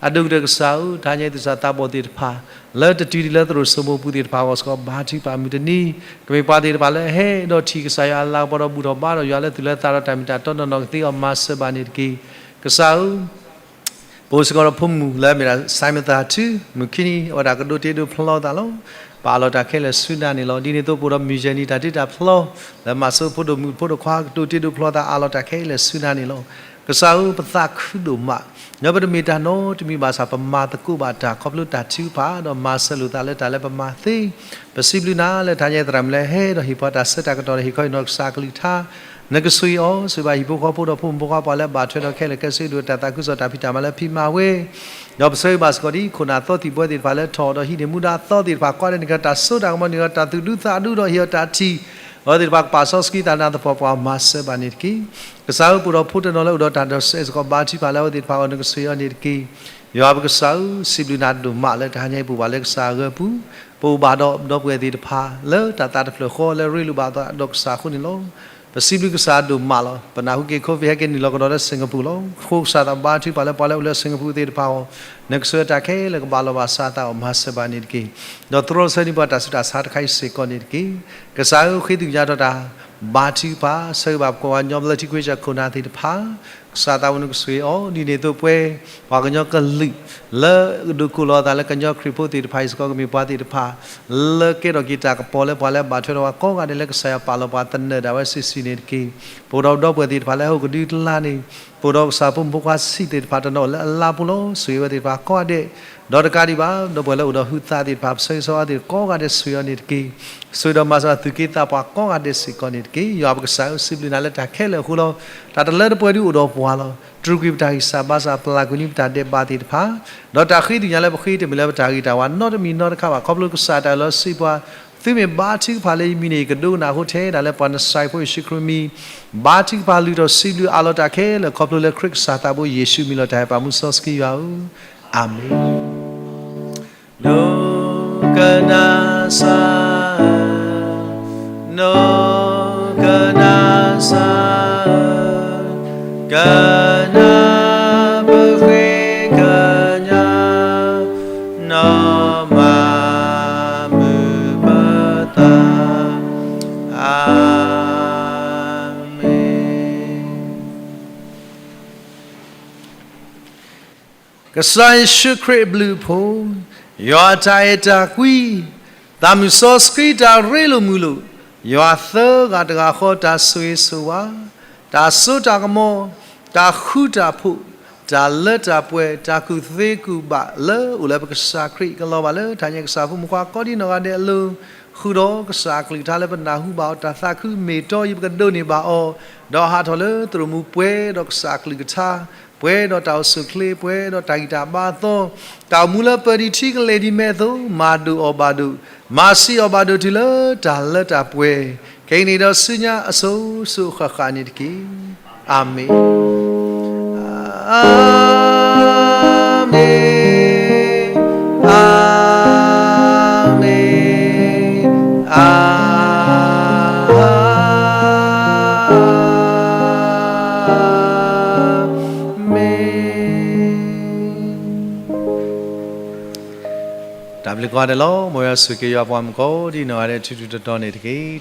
အဒိၣ်ကတၢၢ်ကစၢ်ဧၢ, တဟါညါအံၤသူၣ်စၢ်သးဘီၣ်သ့ၣ်တဖၣ် လၢတတုၤဒံးလၢသရိာ်စိမိပူၤသ့ၣ်တဖၣ်အဂီၢ်စ့ၢ်ကီး ဘါထုကဖၣ်မုၢ်တနံၤ, ကမ့ၢ်ပှၤသ့ၣ်တဖၣ်လၢအဟဲဒီးထံၣ်ကစၢ်ယွၤအလၤကပီၤဒီးဘူၣ်ထီၣ်ဘါထီၣ်ယွၤလၢသူၣ်လၢသးဒီး တၢ်မ့ၢ်တၢ်တီနီၢ်နီၢ်ကသ့အီၤ မၤစၢၤဘၣ်န့ၣ်တက့ၢ်. ကစၢ်ဧၢ, ပအိၣ်စ့ၢ်ကီးဒီးဖိမုၣ်လၢအမ့ၢ်ဒၣ် Simon သၢထူ, မုၢ်ခံနံၤ အဝဲဒၣ်ကဒိးတ့ဒိးဖျီသးလီၤ. ပအးလီၤတၢ်ခဲလၢာ်ဆူနၤန့ၣ်လီၤ. ဒ်န့ၣ်အသိးပအိၣ်ဒီးမုၢ်ယဲၢ်နံၤ တၢ်တ့တၢ်ဖျီ လၢမၤစိဖိဒိၣ်မုၣ်ဖိဒိၣ်ခွါ ကဒိးတ့ဒိးဖျီသး အးလီၤတၢ်ခဲလၢာ်ဆူနၤန့ၣ်လီၤ. ကစၢ်ဧၢ, ပသးခုဒိၣ်မး, ညီပတမ့ၢ်တၢ်နီတမံၤဘၣ်ဆၣ် ပမၤသကိးဘၣ်တၢ်ခီဖျိတၢ်ထုကဖၣ် ဒီးမၤစၢၤလိာ်သးလၢတၢ်လၢပမၤသ့. ပစံးဘျုးနၤလၢတဟါညါအံၤ သရၣ်မုၣ်လၢဟဲဒီးဟ့ၣ်ပှၤတၢ်ဆၢတၢ်ကတီၢ်ဒီးဟ့ၣ်ခီဟ့ၣ်နီၤကစၢ်ကလုၢ်ကထါ, နကဆိၣ်ဂ့ၤအီၤ, ဆိၣ်ဂ့ၤဘၣ်ဟံၣ်ဖိဃီဖိဒီးဖိမုၣ်ဖိခွါပှၤလၢအဘၣ်ထွဲဒီးခဲလၢာ်ခဲဆ့ဒိၣ်တၢ်သးခုကစီၣ်တၢ်ဖံးတၢ်မၤလၢဖံးမၤဝဲ ဒီးပဆၢဂ့ၤဘၣ်စ့ၢ်ကီးဒ်ခိၣ်နၢ်သီသံၣ်ဘိသ့ၣ်တဖၣ်လၢထီၣ်ဒီးဟံးန့ၢ်မူဒါသီသ့ၣ်တဖၣ်ကိးဂၤဒဲးန့ၣ် ကတၢ်စိတၢ်ကမီၤန့ၢ်ဒီးတၢ်သူၣ်ဒူသးဒူဒီးဟ့ၣ်အီၤတၢ်ထံၣ်, အဝဲသ့ၣ်တဖၣ်ကပာ်စီဆှံသးနါသပှၢ်ပှၢ် မၤစၢၤဘၣ်န့ၣ်တက့ၢ်. ကစၢ်ဧၢ, ပအိၣ်ဒီးဖိတနီၤလၢအိၣ်ဒီးတၢ်ဒိးစဲးစ့ၢ်ကီး ဘါထုကဖၣ်လၢအဝဲသ့ၣ်တဖၣ်အဂီၢ် နကဆိၣ်ဂ့ၤအီၤန့ၣ်တက့ၢ်. ယွၤပကစၢ်ဧၢ, စံးဘျုးနၤဒိၣ်မးလၢတဟါညါအံၤ ပအိၣ်ဘၣ်လၢကစၢ်အဂၢၤပူၤ, ပအိၣ်ဘၣ်ဒီးပဒီပုၢ်ဝဲၢ်သ့ၣ်တဖၣ် လၢတၢ်သးတဖျၢၣ်ဃီလၢရ့လိာ်ဘၣ်အသးဒီးကစၢ်အဃိန့ၣ်လီၤ. ပစံးဘျုးကစၢ်ဒိၣ်မးလီၤ. ပနၢ်ဟူက့ၤ COVID ဟဲက့ၤနုာ်လီၤကဒီးလၢ Singapore လီၤ. အဃိကစၢ်သးဘါထုကဖၣ်လၢပှၤလၢအိၣ်လၢ Singapore သ့ၣ်တဖၣ်အဂီၢ်, နကဆိၣ်ဂ့ၤတၢ်ခဲလၢာ်ကဘၣ်လီၤဘၣ်စးအသးအီၤ မၤစၢၤဘၣ်န့ၣ်တက့ၢ်. ဒီးသရိာ်ဆၢန့ၢ်ပှၤတၢ်ဆူးတၢ်ဆါတခါအံၤစ့ၢ်ကီးန့ၣ်တက့ၢ်. ကစၢ်ဧၢ, ဃ့သ့ၣ်ညါထီၣ်တၢ် ဘါထုကဖၣ် ဆၢဂ့ၤဘၣ်ပှၤကညီဘျၢထံခဝ့ၡၢၣ်ခိၣ်နၢ်သ့ၣ်တဖၣ်, ကစၢ်သးဝဲနကဆိၣ်ဂ့ၤအီၤ, ဒ်န့ၣ်အသိးပဝဲ ပှၤကညီကလုာ် လၢဒိးကိးလီၤအသးလၢကညီခရံာ်ဖိသ့ၣ်တဖၣ်အံၤစ့ၢ်ကီး ကမ့ၢ်ပှၤသ့ၣ်တဖၣ် လၢကဲထီၣ်က့ၤတၢ်ကပီၤလၢပှၤလၢအဘၣ်ထွဲဒီးပှၤကိးဂၤဒဲးလၢကစၢ်ယွၤပာ်လီၤပှၤသနၢၣ်ဒၣ်ဝဲစုာ်စုာ်န့ၣ်တက့ၢ်. ပအိၣ်ဒီးပဒီပုၢ်ဝဲၢ်သ့ၣ်တဖၣ်လၢဟဲအိၣ်ကဒုတလါန့ၣ်, ပအိၣ်ဒီးကစၢ်ဖိမုၣ်ဖိခွါဆံးသ့ၣ်တဖၣ်တနီၤလၢအလါပူၤလီၤ. ဆိၣ်ဂ့ၤဝဲသ့ၣ်တဖၣ်ကိးဂၤဒဲး, ဒီးတကးဒံးဘၣ် ဒီပုၢ်ဝဲၢ်လၢအိၣ်ဒီးဟုသးသ့ၣ်တဖၣ် ပဆၢဂ့ၤဆၢဝါသ့ၣ်ကိးဂၤဒဲး ဆိၣ်ဂ့ၤအီၤန့ၣ်တက့ၢ်. ဆိၣ်ဂ့ၤဒီးမၤစၢၤသုးက့သးပှၢ်ကိးဂၤဒဲးစ့ၢ်ကီးန့ၣ်တက့ၢ်. ယွၤပကစၢ်ဧၢ, စံးဘျုးနၤလၢတၢ်ခဲလၢာ်အဃိလီၤ. တၢ်တလၢတပှဲၤဒုးအိၣ်ဒီးပှၤလီၤ. တြူာ်ကွံာ်ပတၢ်ဂံၢ်စၢ်ဘါစၢ် ပျၢ်ကွံာ်န့ၢ်ပတၢ်ဒဲးဘးသ့ၣ်တဖၣ်, ဒီးတၢ်ဃ့သ့ၣ်ညါလၢပဃ့တမ့ၢ်လၢပတၢ်ဂ့ၤတၢ်ဝါနီတမံၤနီတခါဘၣ်, ခီဖျိကစၢ်တၢ်အၢၣ်လီၤစံးပှၤ သုမ့ၢ်ဘါထုကဖၣ်လၢယမံၤန့ၣ် ယကဒိကနၣ်အဃိထဲဒၣ်လၢပှၤနစၤရ့းဖိယ့ၣ်ၡူးခရံာ်မံၤ, ဘါထုကဖၣ်လုၢ်ထီၣ်စံးဘျုးအးလီၤတၢ်ခဲလၢာ် ခီဖျိလၢခရံာ်ကစၢ်သးဘိယ့ၣ်ၡူးမံၤလီၤတၢ်အဲၣ်ပာ်မူစီဆှံယွၤဧၢ, အၤမ့ၣ်. ဒိကနၣ်စၢ်ဧၢ, ဒိကနၣ်စၢ်ဧၢ, ကနၣ်ပဃ့ကညး နီၢ်မၤမုာ်ပသး, အၤမ့ၣ်. ကစၢ်ယ့ၣ်ၡူးခရံာ်အဘျုးအဖှိၣ်, ယွၤအတၢ်အဲၣ်တၢ်ကွံ, သးမုၢ်စီဆှံတၢ်ရ့လိာ်မုာ်လိာ်, ယွၤသၢဂၤတဂၤဃီတၢ်ဆိၣ်ဂ့ၤဆိၣ်ဝါ, တၢ်စိတၢ်ကမီၤ, တၢ်ဃူတၢ်ဖိး, တၢ်လၢတၢ်ပှဲၤ, တၢ်ကူၣ်သ့ကူၣ်ဘၣ်လၢအိၣ်လၢပကစၢ်ခရံာ် ကလီၤဘၣ်လၢထးညါကစၢ်ဖိမုၣ်ခွါကိးဒံနီၢ်ဂၤဒဲးအလိၤ, ဃုာ်ဒီးကစၢ်အကလုၢ်ကထါလၢပနၢ်ဟူဘၣ်အီၤ တၢ်သးခုမ့ၢ်တီယံၤ ပကဒိးန့ၢ်ဘၣ်အီၤ, ဒီးဟးထီၣ်လၢသရိာ်မူပှဲၤဒီးကစၢ်အကလုၢ်ကထါ, ပှဲၤဒီးတၢ်အိၣ်ဆူၣ်အိၣ်ချ့, ပှဲၤဒီးတၢ်ဂံၢ်တၢ်ဘါအသီ, တၢ်အိၣ်မူလၢပၢၤဒံးထံကလဲၤဒံးမဲာ်အသိး မၤဒိၣ်အီၤဘၣ်ဒိၣ်, မၤဆံးအီၤဘၣ်ဒိၣ်တုၤလၢတၢ်လၢတၢ်ပှဲၤ, ခဲအံၤန့ၣ်ဒီးဆူညါအစိၤစိၤဃၣ်ဃၣ်န့ၣ်တက့ၢ်. အၤမ့ၣ်, အၤမ့ၣ်, အၤမ့ၣ်. တၢ်ဘျုးကိးဂၤဒဲးလီၤ. မ်ယွၤဆိၣ်ဂ့ၤက့ၤယွၤပှၤမုၣ်ကိးဒံနီၢ်ဂၤဒဲး ထူထူတီတီန့ၣ်တက့ၢ်.